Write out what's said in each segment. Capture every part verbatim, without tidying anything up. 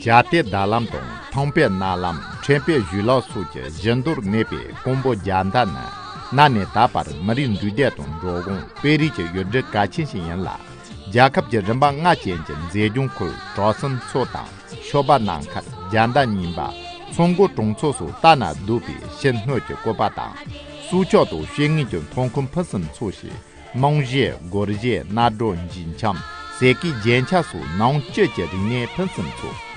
བྱ་དེ་རྡ་ལམ་དང་ཐང་པའི་གནའ་ལམ། ཕྲན་པའི་གཞུས་ལག་སོགས་ཀྱི་བཞི་མདོར་གནས་པའི་ཀོང་པོ་རྒྱ་མདའ་ནི། གནའ་ནས་ད་བར་མི་རིགས་འདུས་སྡེ་དང་འབྲོག་གོང་དཔོན་རིགས་ཀྱི་ཡུལ་གྲུ་གལ་ཆེན་ཞིག་ཡིན་ལ། རྒྱལ་ཁབ་ཀྱི་རིམ་པ་ལྔ་ཅན་གྱི་མཛེས་ལྗོངས་ཁུལ་གྲོ་གསེབ་མཚོ་དང་ཤོ་པ་ནང་མཁར་རྒྱ་མདའ་རྙིང་པ། མཚོ་མགོ་གྲོང་ཚོ་སོགས་ལྟ་ན་སྡུག་པའི་ཕྱི་སྣོད་ཀྱི་བཀོད་པ་དང་། སྲོག་ཆགས་དང་སྐྱེ་དངོས་ཀྱི་མཐོང་ཁུངས་ཕུན་སུམ་ཚོགས་ཤིང་། རྨང་གཞི། སྒོར་གཞི། གནའ་སྒྲོམ། འཇིགས་ཁྱིམ། ཟས་ཀྱི་རྒྱན་ཆ་སོགས་ནང་བཅུད་ཀྱི་རིག་གནས་ཕུན་སུམ་ཚོགས།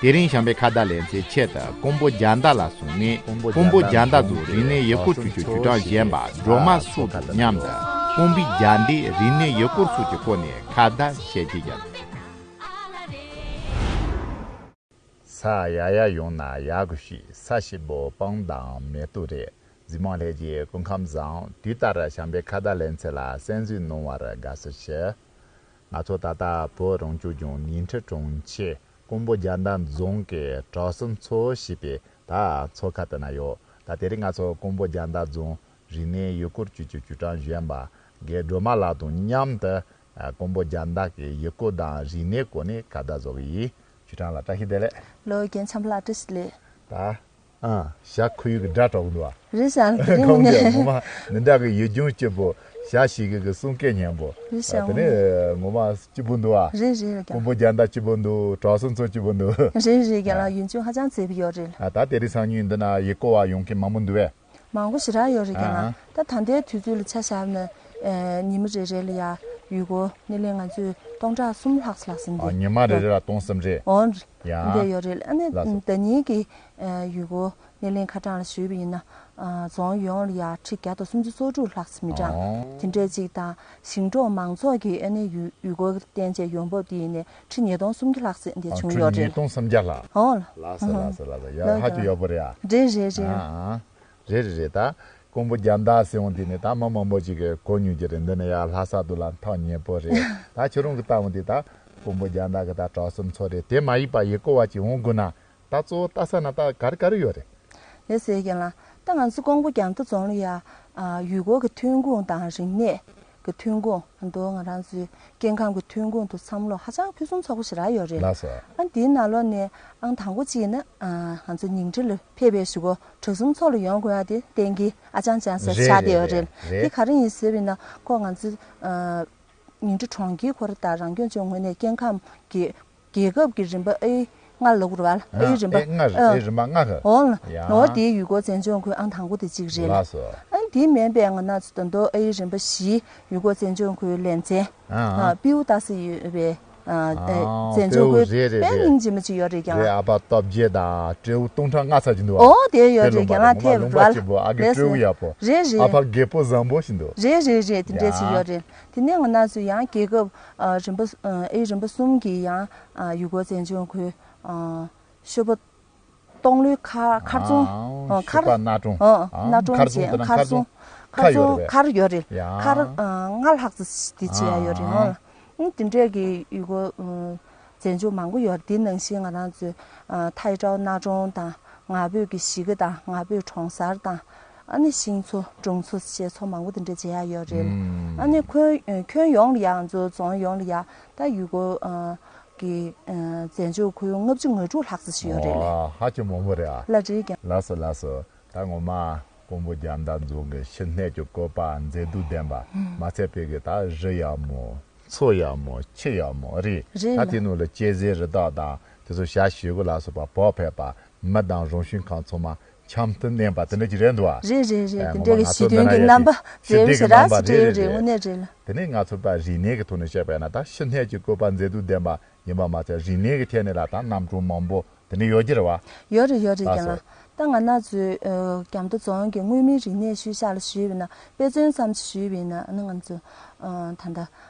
དེ་རིང་བྱམས་པའི་ཁ་བརྡ་ལེ་ཚན་ཆེད་དུ་ཀོང་པོ་རྒྱ་མདའ་ལ་བཟུང་ནས། ཀོང་པོ་རྒྱ་མདའ་རྫོང་རིག་གནས་ཡུལ་སྐོར་སྤྱི་ཁྱབ་ཅུས་ཀྲང་གཞོན་པ་སྒྲོལ་མ་སོགས་དང་མཉམ་དུ་ཀོང་པོའི་རྒྱ་མདའི་རིག་གནས་ཡུལ་སྐོར་སོགས་ཀྱི་སྐོར་ནས་ཁ་བརྡ་བྱེད་ཀྱི་ཡོད། ས་ཡ་ཡ་ཡོང་ན་ཡག་གི་ཤི། ས་ཞིག་པོ་སྤང་དང་མེ་ཏོག་རེད། གཟིགས་མང་ལྷན་རྒྱས་སྐུ་ཁམས་བཟང་། དུས་ལྟར་བྱམས་པའི་ཁ་བརྡ་ལེ་ཚན་ལ་གསན་གཟིགས་གནང་བར་དགའ་བསུ་ཞུ། ང་ཚོ་ད་ལྟ་བོད་རང་སྐྱོང་ལྗོངས་ཉིང་ཁྲི་གྲོང་ཁྱེར་ཀོང་པོ་རྒྱ་མདའ་རྫོང་གི་གྲོ་གསེབ་མཚོ་ཞེས་པའི་ད་མཚོ་ཁ་དེ་ན་ཡོད། ད་དེ་རིང་ང་ཚོ་ཀོང་པོ་རྒྱ་མདའ་རྫོང་རིག་གནས་ཡུལ་སྐོར་ཅུས་ཀྱི་ཅུས་ཀྲང་གཞོན་པ་རྒན་སྒྲོལ་མ་ལགས་དང་མཉམ་དུ། ཨ། ཀོང་པོ་རྒྱ་མདའ་གི་ཡུལ་སྐོར་དང་རིག་གནས་སྐོར་ནས་ཁ་བརྡ་བཟོ་གི་ཡིན། ཅུས་ཀྲང་ལགས་བཀྲ་ཤིས་བདེ་ལེགས། ལོ། རྒན་འཆམ་ལགས་བཀྲ་ཤིས་བདེ་ལེགས། ད། ཨ། ཞྭ་ཁོར་ཡུག་གི་སྒྲ་གྲགས་འདུག་ཨ། རེད་ཤག་དེ་རིང་ངོ་མ། ཁོང་གིས་ངོ་མ་འདི་འདྲ་གི་ཡུལ་ལྗོངས་སྐྱིད་པོ། ཞྭ་ཞིག་གི་གསུང་སྐད་སྙན་པོ། རེད་ཤག་ཨ། དེ་ནས་ངོ་མ་སྐྱིད་པོ་འདུག་ཨ། རེད་རེད་རེད། ཀོང་པོ་རྒྱ་མདའ་སྐྱིད་པོ་འདུག་གྲོ་གསེབ་མཚོ་སྐྱིད་པོ་འདུག་རེད་རེད། རྒན་ལགས། ཡུལ་ལྗོངས་ཧ་ཅང་མཛེས་པོ་ཡོད་རེད། ཨ། ད་དེ་རིང་སང་ཉིན་འདི་ན་ཡུལ་སྐོར་བ་ཡོང་མཁན་མང་པོ་འདུག་བས། མང་པོ་ཞེ་དྲག་ཡོད་རེད། རྒན་ལགས། ཨ། ད་ད་ལྟའི་དུས་ཚོད་ལ་ཆ་བཞག་ན། ཨེ། ཉི་མ་རེ་རེ་ལ་ཡ་ཡུལ་སྐོར་སྣེ་ལེན་ང་ཚོས་སྟོང་ཕྲག་གསུམ་ལྷག་ལྷག་ཙམ། ཨ། དེ་ཉི་མ་རེ་རེ་ལ་སྟོང་གསུམ་རེད། འོ། ཡ། འདི་ཡོད་རེད། ཨ་ནི། ལགས་སོ། ཟླ་ཉིན་གྱི། ཨེ། ཡུལ་སྐོར་སྣེ་ལེན་ཁ་གྲངས་ལ་ཞུས་པ་ཡིན་ན། ཨ། རྫོང་ཡོངས་ལ་ཡ་ཁྲི་བརྒྱ་དང་སུམ་ཅུ་སོ་དྲུག་ལྷག་ཙམ་མི་གྲངས། ཨོ། དེ་འདྲས་ཅིག་དང་། ཞིང་འབྲོག་མང་ཚོགས་ཀྱིས་ཨ་ནི་ཡུལ་ཡུལ་སྐོར་བསྟན་བྱས་ཡོང་འབབ་དེ་ཡིན་ནའི་ཁྲི་ཉིས་སྟོང་སུམ་བརྒྱ་ལྷག་ཙམ་འདི་བྱུང་ཡོད་རེད། ཁྲི་ཉིས་སྟོང་སུམ་བརྒྱ་ལྷག་འོ། ལགས་སོ། ལགས་སོ། ལགས་སོ། ཡ། ལགས། ཧ་ཅང་ཡག་པོ་རེད་ཨ། རེད་རེད་རེད། ཨ། རེད་རེད་རེད། ད་ཀོང་པོ་རྒྱ་མདའ་ཟེར་འོང་དུས་ནས་ད་མི་མང་པོ་ཅིག་གིས་གོ་མྱོང་གི་རེད། འདི་ནས་ཡར་ལྷ་ས་དུ་ལ་ཐག་ཉེ་པོ་རེད། ད་ཁྱོད་རང་གིས་ལྟ་འོང་དུས་ད་ཀོང་པོ་རྒྱ་མདའ་གི་ད་གྲོ་གསེབ་མཚོ་རེད། དེ་མ་ཡིན་པ་ཡུལ་སྐོར་བ་ཅིག་འོང་དགོས་ན་ད་གཙོ་བོ་ལྟ་ས་ན་ད་ག་རེ་ག་རེ་ཡོད་རེད། ལགས་སོ་རྒན་ལགས། ད་ང་ཚོ་ཀོང་པོ་རྒྱ་མདའ་རྫོང་ལ་ཡ། ཨ། ཡུལ་སྐོར་གྱི་ཐོན་ཁུངས་དང་རིག་གནས་ཀྱི་ཐོན་ཁུངས། ད་ང་རང་ཚོའི་སྐྱེ་ཁམས་ཀྱི་ཐོན་ཁུངས་དེ་བསམ་བློ་ཧ་ཅང་ཕུན་སུམ་ཚོགས་པོ་ཞེ་དྲག་ཡོད་རེད། ལགས་སོ། ཨ། འདིའི་ནང་ལོགས་ནས་ཨང་དང་པོ་གཅིག་ནི། ཨ། ང་ཚོ་ཉིང་ཁྲི་ལ་ཕེབས་པའི་གཞུག་གུ་གྲོ་གསེབ་མཚོ་ལ་ཡོང་དགོས་ཡ་དེ་གཏན་འཁེལ་ཨ་ཅང་ཅང་ཟེར་རེད་ཆགས་བསྡད་ཡོད་རེད། རེད་རེད་རེད། དེ་ག་རེ་ཡིན་ཟེར་བ་ཡིན་ན་ཁོ་ང་ཚོ། ཨ། ཉིང་ཁྲི་གྲོང་ཁྱེར་ཁོ་རང་དང་རང་སྐྱོང་ལྗོངས་ངོས་ནས་སྐྱེ་ཁམས་ཀྱི་རྒྱལ་ཁབ་ཀྱི་རིམ་པ་ཨེ་ལྔ་ལབ་དགོས་རེད་པ། ཨེ་རིམ་པ། ཨེ་ལྔ། ཨ། ཨེ་རིམ་པ་ལྔ་གི། འོ། ཡ། འོ། དེའི་ཡུལ་སྐོར་མཛེས་ལྗོངས་ཁུལ་ཨང་དང་པོ་དེ་གཅིག་རེད། ལགས་སོ། ཨ། དེ་མིན་པའི་ང་རང་ཚོ་ད་དུང་ཨེ་རིམ་པ་བཞི་ཡུལ་སྐོར་མཛེས་ལྗོངས་ཁུལ་ལེ་ཚན། ཨ། ཨ། པིའུ་ཏ་སི་ཡོད་པའི། ཨ། ཨ། མཛེས་ལྗོངས་ཁུལ། པིའུ། རེད་རེད་དཔེ་རེད། སྙིང་རྗེ་མོ་ཅིག་ཡོད་རེད་རྒན་ལགས། རེད། ཨ་ཕ་སྟོབས་རྒྱས་དང་སྤྲེའུ་སྟོང་ཕྲག་ལྔ་ཙམ་ཅིག་འདུག་པ། འོ། དེ་ཡོད་རེད། རྒན་ལགས་ཐེབས་རེད་པ། ལུང་པ་སྐྱིད་པོ། ཨ་རྒས་སྤྲེའུ་ཡག་པོ། རེད་རེད། ཨ་ཕ་རྒད་པོ་བཟང་པོ་ཞིག་འདུག་རེད་རེད་རེད། དེ་འདྲས་ཅིག་ཡོད་རེད། དེ་ནས་ང་རང་ཚོ་ཡང་རྒྱལ་ཁབ། ཨ། རིམ་པ། ཨ། ཨེ་རིམ་པ་གསུམ་གྱི་ཡང་། ཨ། ཡུལ་སྐོར་མཛེས་ལྗོངས་ཁུལ། ཨ། ཤོ་པ་སྟོང་ལོའི་མཁར། མཁར་རྫོང་། ཨ། མཁར། ཤོ་པ་གནའ་གྲོང་། ཨ། ཨ། གནའ་གྲོང་མཁར་རྫོང་བྱས། དེ་ན་མཁར་མཁར་རྫོང་རྫོང་། མཁར་ཡོད་རེད་པས། ཡ། མཁར། ཨ། ལྔ་ལྷག་ཙམ་དེ་བྱས་ཡ་ཡོད་རེད། ཨ། ཨ། དེ་འདྲས་ཀྱི་ཡུལ་སྐོར། ཨ། མཛེས་ལྗོངས་མང་པོ་ཡོད་རེད། དེ་ནང་བཞིན་ང་རང་ཚོའི། ཨ། ཐའེ་ཀྲའོ་གནའ་གྲོང་དང་། ང་ཕོད་ཀྱི་གཞིས་ཀ་དང་། ང་ཕོད་གྲོང་གསར་དང་། ཨ་ནི་ཤིང་མཚོ། སྒྲུང་མཚོ་བཅས་མཚོ་མང་པོ་དེ་འདྲ་མཇལ་ཡ་ཡོད་རེད། ཨ་ནི་ཁྱོན། ཁྱོན་ཡོངས་ལ་ཡ། ང་ཚོ་རྫོང་ཡོངས་ལ་ཡ་ད་ཡུལ་སྐོར། ཨ། གྱི། ཨ། མཛེས་ལྗོངས་ཁུལ་ལྔ་བཅུ་ང་དྲུག་ལྷག་ཙམ་ཞིག་ཡོད་རེད་ལགས། ཨོ། ཧ་ཅང་མང་པོ་རེད་ཨ། ལགས་རེད་རྒན། ལགས་སོ་ལགས་སོ། ད་ངོ་མ་ཀོང་པོ་རྒྱ་མདའ་རྫོང་གི་ཕྱི་སྣོད་ཀྱི་བཀོད་པ་མཛེས་སྡུག་ལྡན་པ། མ་ཚད་པའི་གི་ད་རི་ཡག་མོ། མཚོ་ཡག་མོ། ཆུ་ཡག་མོ་རེད། རེད་ད་ལགས། དེ་ནང་ལ་སྐྱེད་ཟས་རི་དྭགས་དང་དེ་ཚོ་ཞ་ཞུ་གི་ལ་སོགས་པ་བོད་ཕེབས་པ། མི་དང་རང་བྱུང་ཁམས་ཚང་མ་འཆམ་མཐུན་ལྡན་པ་དེ་འདྲ་ཅིག་རེད་འདུག་ཨ། རེད་རེད་རེད། ཨ། དེ་ངོ་མ་འདྲ་གི་ཞི་མཐུན་གྱི་རྣམ་པ། ཞི་བདེ་གི་རྣམ་པ་རེད་རེད་རེད། དངོས་གནས་རེད་ལགས། དེ་ནས་ང་ཚོ་ཕར་རིག་གནས་ཀྱི་ཐོག་ནས་བཤད་པ་ཡིན་ན་ད་ཕྱི་སྣོད་ཀྱི་བཀོད་པ་མཛེས་སྡུག་ལྡན་པ་ཡིན་པ་མ་ཚད་རིག་གནས་ཀྱི་ཐད་ནས་ལ་ད་རྣམ་གྲངས་མང་པོ་དེ་འདྲ་ཡོད་ཀྱི་རེད་བ། ཡོད་རེད་ཡོད་རེད་ལགས་རྒན་ལགས། ད་ང་རང་ཚོའི། ཨ། རྒྱ་མདའ་རྫོང་གི་མངོན་མིན་རིག་གནས་ཤུལ་བཞག་ལ་ཞུས་པ་ཡིན་ན། དཔེ་མཚོན་ཙམ་ཞིག་ཞུས་པ་ཡིན་ན། ཨ་ནི་ང་ཚོ། ཨ། ད་ལྟ།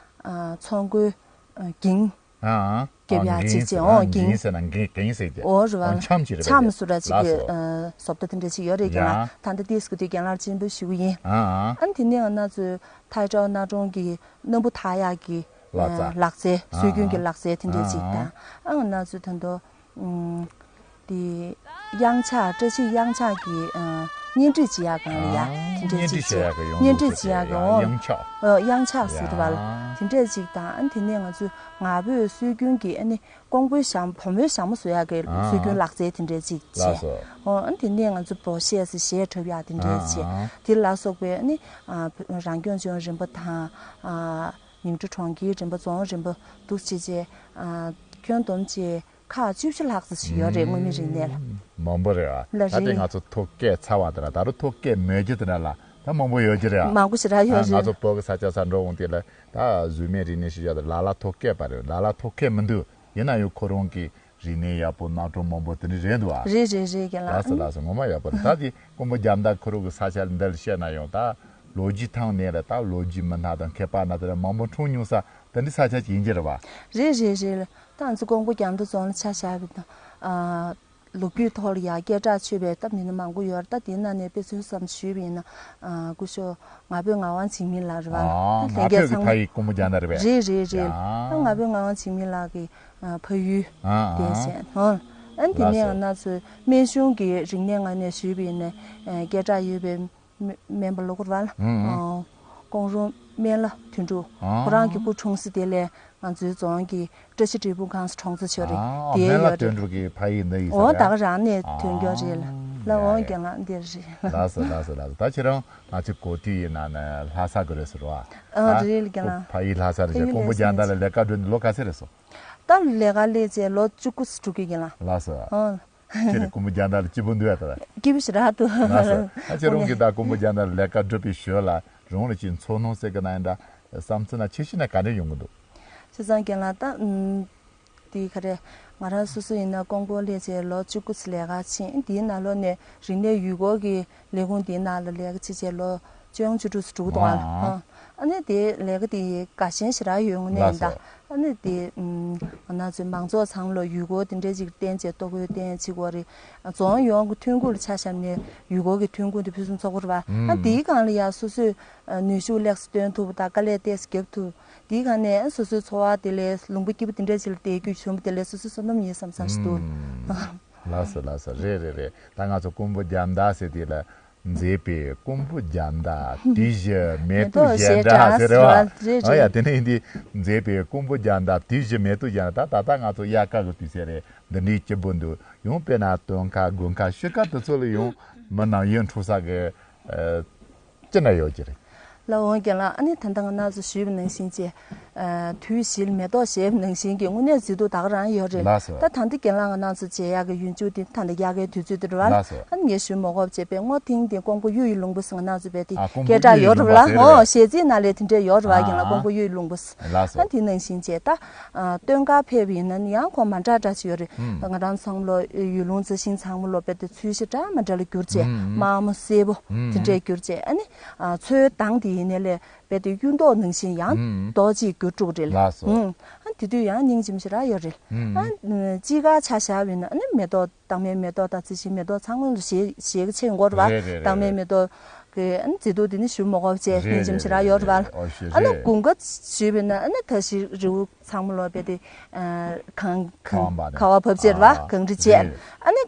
ཨ། མཚོ་མགོའི། ཨ། འགྱིང་། ཨ། རྒྱབ་ཡ་ཅིག་ཅེས། འོ། འགྱིང་ཟེར་ན་འགྱིང་། འགྱིང་ཟེར་གྱི། འོ། རེད་བ། འཆམ་ཅིག་རེད་པས། འཆམ་བཟོ་འདྲ་ཅིག་གི། ལགས་སོ། ཨ། བཟོ་ལྟ་དེ་འདྲ་ཅིག་ཡོད་རེད་རྒན་ལགས། ཡ། ད་ལྟ་ཏིས་ཀུ་དུས་རྒན་ལགས་ལ་སྤྱན་འབུལ་ཞུ་གི་ཡིན། ཨ། ཨ། ཨ་ནི་དེ་ནས་ང་རང་ཚོའི་ཐའེ་ཀྲའོ་གནའ་གྲོང་གི་སྣམ་བུ་འཐག་ཡག་གི། ལག་རྩལ། ཨ། ལག་རྩལ། ཨ། སྲོལ་རྒྱུན་གྱི་ལག་རྩལ་དེ་འདྲ་ཅིག་དང་། ཨ། ཨ། ང་རང་ཚོ་ད་དུང་། ཨུམ། དེ་གཡང་ཆགས། བཀྲ་ཤིས་གཡང་ཆགས་ཀྱི། ཨ། གཉེན་སྒྲིག་བྱེད་ཡག་སྒང་ལ་ཡ། ཨ་དེ་འདྲས་གཉེན་ཅིག་སྒྲིག་བྱེད་ཡག་གི་ཡོང་ཡ་ཡང་ཆགས། ཨ་དབྱངས་འཆར་ཟེར་བ་ལ། ཡ། དེ་འདྲས་ཅིག་དང་། ཨ་དེ་ནས་ང་ཚོས་ང་ཕོད་སྲོལ་རྒྱུན་གྱི་ཨ་ནི་ཀོང་པོའི་ཞྭ་མོ་བུ་མོའི་ཞྭ་མོ་བཟོ་ཡག་གི་ཨ་སྲོལ་རྒྱུན་ལག་རྩལ་དེ་འདྲས་ཅིག་བྱས། ལགས་སོ། ཨོ་ཨ་དེ་ནས་ང་ཚོ་འབོ་གཞས་ཟེར་གཞས་འཁྲབ་ཡག་དེ་འདྲས་བྱས། ཨ་དེ་ལ་སོགས་པའི་ཨ་ནི་ཨ་རང་སྐྱོང་ལྗོངས་རིམ་པ་དང་ཨ་ཉིང་ཁྲི་གྲོང་ཁྱེར་རིམ་པ་རྫོང་རིམ་པ་འདུག་བྱས་བྱས། ཨ་ཁྱོན་བསྡོམས་བྱས་ཁག་བཅུ་བཞི་ལྷག་ཙམ་ཞིག་ཡོད་རེད། དངོས་མིན་རིག་གནས་ལ། མང་པོ་རེད་བ། ལ་ད་ལྟ་རེད། ང་ཚོ་ཐོ་བཀོད་ཚར་བ་དེ་ལ་ད་རུང་ཐོ་བཀོད་མེད་རྒྱུ་དེ་འདྲ་ལ་ད་མང་པོ་ཡོད་ཀྱི་རེད་བ། མང་པོ་ཞེ་དྲག་ཡོད་རེད། ང་ཚོ་བོད་ཀྱི་ས་ཆ་ས་འགྲོ་འོང་དེ་ལ་ད་གཟུགས་མེད་རིག་གནས་ཤིག་ཡོད་དེ་ལ་ལ་ཐོ་བཀོད་པ་རེད། ལ་ལ་ཐོ་བཀོད་མི་འདུག་ཡིན་ན་ཡང་ཁོ་རང་གི་རིག་གནས་ཡག་པོ་གནའ་གྲོང་མང་པོ་དེ་འདྲ་རེད་འདུག་བ། རེད་རེད་རེད་རྒན་ལགས། ལགས་སོ་ལགས་སོ། ངོ་མ་ཡག་པོ་རེད། ད་དེ་ཀོང་པོ་རྒྱ་མདའ་ཁོ་རང་གི་ས་ཆ་འདི་ལ་བཤད་ན་ཡང་ད་ལོ་རྒྱུས་ཐང་ནས་ལ་ད་ལོ་རྒྱུས་མི་སྣ་དང་མཁས་པ་སྣ་དེ་འདྲ་མང་པོ་འཁྲུངས་མྱོང་ས་དེ་འདྲའི་ས་ཆ་ཅིག་ཡིན་གྱི་རེད་བ། རེད་རེད་རེད། ད་ང་ཚོ་ཀོང་པོ་རྒྱ་མདའ་རྫོང་ལ་ཆ་བཞག་པ་དང་། ཨ་ལོ་རྒྱུས་ཐོག་ལ་ཡང་སྐད་གྲགས་ཆོད་པའི་ད་མི་སྣ་མང་པོ་ཡོད་རེད། ད་དེའི་ནང་ནས་དཔེ་མཚོན་ཙམ་ཞུས་པ་ཡིན་ན། ཨ་སྐུ་ཞབས་ང་ཕོད་ངག་དབང་འཇིགས་མེད་ལགས་རེད་བ། ཨ་ད་ལྷན་རྒྱས་ཚང་མ། ཕ་ཡི་ཀོང་པོ་རྒྱ་མདའ་རེད་པས། རེད་རེད་རེད། ཡ། ད་ང་ཕོད་ངག་དབང་འཇིགས་མེད་ལགས་ཀྱི་ཨ་ཕ་ཡུལ་ཨ་དེ་ཨ་བྱས་ནོ། ཨ་དེ་ནས་ལགས་སོ། ང་ཚོའི་སྨན་གཞུང་གི་རིག་གནས་ངོས་ནས་ཞུས་པ་ཡིན་ན། ཨ་སྐད་གྲགས་ཡོད་པའི་སྨན་པ་ལོ་གོར་བ་ལ། ཨུ་ཨུ། ཨོ། ཀོང་རོང་སྨན་བླ་དོན་གྲུབ། ཨ། ཁོ་རང་གི་སྐུ་འཁྲུངས་ས་དེ་ལས་ང་ཚོའི་རྫོང་གི་བཀྲ་ཤིས་འབྲས་སྤུངས་ཁང་གསོ་གྲོང་ཚོ་ཆོ་རེད། ཨ་དེ་སྨན་བླ་ཡོད་དོན་རེད། གྲུབ་ཀྱི་ཕ་ཡུལ་འདི་ཡིན་ས་ཨོ་རེད། ད་ག་རང་ནས་ཐོན་རྒྱུ་རེད་ལ། ཨ་ལ་ཡ་འོང་ཡ་རྒན་ལགས་འདིར་རེད། ལགས་སོ་ལགས་སོ་ལགས་སོ། ད་ཁྱེད་རང་ང་ཚོའི་གོ་ཐོས་ཡིན་ན་ནི་ལྷ་ས་གི་རེད་ཟེར་བ། ཨ་རེད་རྒན་ལགས། ཕ་ཡུལ་ལྷ་ས་རེད་ཟེར། ཕ་ཡུལ་ཀོང་པོ་ལྷ་ས་རྒྱ་མདའ་ལ་ལས་ཀ་འགྲོ་ནི་ལོ་ག་ཚོད་རེད་སོང་། ད་ལས་ཀ་ལས་བྱས་ལོ་བཅུ་དགུ་ཙམ་འགྲོ་གི་རྒན་ལགས། ལགས་སོ། ཨ། ཁྱེད་རང་ཀོང་པོ་རྒྱ་མདའ་ལ་སྐྱིད་པོ་འདུག་ཡ་ད། སྐྱིད་པོ་ཞེ་དྲག་འདུག་ལགས་སོ། ཨ་ཁྱེད་རང་གིས་ད་ཀོང་པོ་རྒྱ་མདའ་ལ་ལས་ཀ་སྒྲུབ་པའི་ཞོར་ལ་རང་ལ་ཅིག་འཚོ་སྣང་ཟེར་གི་ན་ཡིན་འདྲ་བསམ་ཚུལ་ན་ཆེ་ཤོས་ན་ག་འདྲ་ཡོང་གི་འདུག་བྱས་ཙང་རྒན་ལགས་ད་ཨུམ། དེ་ག་རེ། ང་རང་སོ་སོ་ཡིན་ན་ཀོང་པོ་སླེབས་བྱས་ལོ་བཅུ་དགུ་ཙམ་ལས་ཀ་ཕྱིན། དེའི་ནང་ལོགས་ནས་རིག་གནས་ཡུལ་སྐོར་གྱི་ལས་ཁུངས་དེའི་ནང་ལ་ལས་ཀ་བྱས་བྱས་ལོ་བཅུ་གཅིག་བཅུ་དྲུག་ཙམ་འགྲོ་གི་འདུག་ཨ། ཨ་ནི་དེ་ལས་ཀ་དེ་དགའ་ཞེན་ཞེ་དྲག་ཡོད་དངོས་གནས་ཡིན་ད། ལགས་སོ། ཨ་ནི་དེ་ཨུམ། ང་རང་ཚོའི་མང་ཚོགས་ཚང་མ་ལ་ཡུལ་སྐོར་དེ་འདྲས་ཅིག་བསྟན་བྱས་ལྟོ་གོས་བསྟན་བྱེད་དགོས་རེད། རྫོང་ཡོངས་ཀྱི་ཐོན་ཁུངས་ལ་ཆ་བཞག་ནས་ཡུལ་སྐོར་གྱི་ཐོན་ཁུངས་དེ་ཕུན་སུམ་ཚོགས་པོ་རེད་བ། ཨ་ཨུམ། དེའི་སྒང་ལ་ཡང་སོ་སོས་ནུས་ཤུགས་ལེགས་སུ་བཏོན་ཐུབ་པ་དང་དཀའ་ལས་ཏོག་ཙམ་རྒྱབ་ཐུབ། དེའི་སྒང་ནས་སོ་སོའི་འཚོ་བ་དེ་ལས་ལུང་པ་སྐྱིད་པོ་དེ་འདྲས་ཅིག་ལ་བསྡད་རྒྱུ་བྱུང་བ་དེ་ལས་སོ་སོའི་བསོད་ནམས་ཡིན་བསམ་བསམ་ཞིག་འདུག་ཨུམ། ལགས་སོ་ལགས་སོ། རེད་རེད་རེད། ད་ང་ཚོ་ཀོང་པོ་རྒྱ་མདའ་ཟེར་དེ་ལ། མཛེས་པའི་ཀོང་པོ་རྒྱ་མདའ་དུས་བཞི་མེ་ཏོག་བཞད་འདྲ་ཟེར་བ། རེད་རེད། ཨ་ཡ་དེ་ནས་འདི་མཛེས་པའི་ཀོང་པོ་རྒྱ་མདའ་དུས་བཞི་མེ་ཏོག་བཞད་འདྲ། ད་ད་ལྟ་ང་ཚོ་དབྱར་ཁ་གི་དུས་ཚོད་རེད། འདི་འདྲའི་སྐྱིད་པོ་འདུག་ཡང་དཔེར་ན་སྟོན་ཁ་དགུན་ཁ་ཕྱི་ཁ་དེ་ཚོ་ལ་ཡང་མི་ནང་ཡོད་འཁྲུག་ས་གི་ཨ་ཅི་འདྲ་ཡོད་ཀྱི་རེད། ལགས་འོང་རྒན་ལགས། ཨ་ནི་ད་ལྟ་ང་རང་ཚོ་ཞུས་པ་ནང་བཞིན་བྱས། ཨ་དུས་བཞི་ལ་མེ་ཏོག་བཞད་པ་ནང་བཞིན་གྱི་དངོས་གནས་མཛེས་སྡུག་ད་ག་རང་ཡོད་རེད། ལགས་སོ། ད་ད་ལྟ་རྒན་ལགས་ང་རང་ཚོ་མཇལ་ཡག་གི་ཡུལ་ལྗོངས་དེ་ད་ལྟ་དབྱར་ཁའི་དུས་ཚོད་དེ་རེད་བ། ལགས་སོ། ཨ་ནི་ངས་ཞུ་མ་དགོས་པ་བྱས་པས་སྔོ་ཐིང་དེ་ཀོང་པོ་གཡུ་ཡི་ལུང་པ་ཟེར་ང་རང་ཚོ་བས་དེ་ཨ་ཀོང་པོ་སྐད་གྲགས་ཡོད་རེད་བ་ལ། གཡུ་ཡི་ལུང་པ་ཟེར་ཨོ་རེད། གཞས་ཚིག་ནང་ལས་དེ་འདྲས་ཡོད་རེད་བ། ཨ་རྒན་ལགས་ཀོང་པོ་གཡུ་ཡི་ལུང་པ་ཟེར། ལགས་སོ། ཨ་དེ་ནང་བཞིན་བྱས་ད་ཨ་སྟོན་ཁ་ཕེབས་པ་ཡིན་ན་ནི་ཡང་ཁོ་མ་འདྲ་འདྲ་ཞིག་ཡོད་རེད། ཨུམ། ང་རང་ཚང་མ་ལོ་ཡུལ་ལུང་རྩི་ཤིང་ཚང་མ་ལོ་བས་དེ་ཚོས་གཞི་འདྲ་མི་འདྲ་ལ་གྱུར་བྱས། ཨུམ། དམར་མོ་སེར་པོ་ཨུམ། དེ་འདྲས་གྱུར་བྱས། ཨ་ནི་ཨ་མཚོའི་མདངས་དེ་ཡིན་ནའི་ལས། རྦད་དེ་གཡུ་མདོག་ནང་བཞིན་ཡང་ཨུམ། མདོག་ཅིག་གྱུར་འགྲོ་གི་རེད་ལ། ལགས་སོ། ཨུམ། ཨ་དེ་དུས་ཡང་སྙིང་རྗེ་མོ་ཞེ་དྲག་ཡོད་རེད། ཨུམ། ཨ་དཔྱིད་ཀ་ཆ་བཞག་པ་ཡིན་ན་ཨ་ནི་མེ་ཏོག་སྟག་མའི་མེ་ཏོག་དང་རྩི་ཤིང་མེ་ཏོག་ཚང་མ་ལ་ཞེ་ཞེ་གི་ཆེ་འགོར་བ། རེད་རེད་རེད། སྟག་མའི་མེ་ཏོག་གི་ཨ་ནི་མཛེས་སྡུག་དེ་ནི་ཞུ་མ་དགོས་པ་བྱས། རེད་སྙིང་རྗེ་མོ་ཞེ་དྲག་ཡོད་རེད་བ། རེད་རེད། ཨོ་ཞེ་ཨ་ནི་རེད། དགུན་ཁ་ཞུས་པ་ཡིན་ན་ཨ་ནི་ད་ཞིག་རི་བོ་ཚང་མ་ལོ་རྦད་དེ་ཨ་གངས་གངས་གངས་བབས་བ་བབས་བྱས་རེད་བ། ཨ་གངས་རི་བྱས། རེད། ཨ་ནི་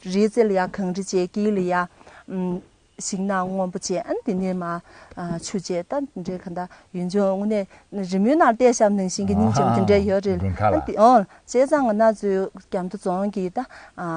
རི་རྩེ་ལ་ཡ་གངས་རི་བྱས། དཀྱིལ་ལ་ཡ་ཨུམ། ཤིང་ནགས་སྔོན་པོ་བྱས། ཨ་ནི་དེ་ནས་མར་ཨ་ཆུ་བྱས། ད་འདྲའི་ག་འདྲ་ཡུལ་ལྗོངས་དངོས་གནས་རི་མོའི་ནང་བལྟས་བཞག་པ་ནང་བཞིན་གྱི་སྙིང་རྗེ་མོ་དེ་འདྲ་ཡོད་རེད། དགུན་ཁ་ལ། ཨ་ནི་དེ་ཨོ་བྱས་ཙང་ང་རང་ཚོའི་རྒྱ་མདའ་རྫོང་གི་ད་ཨ་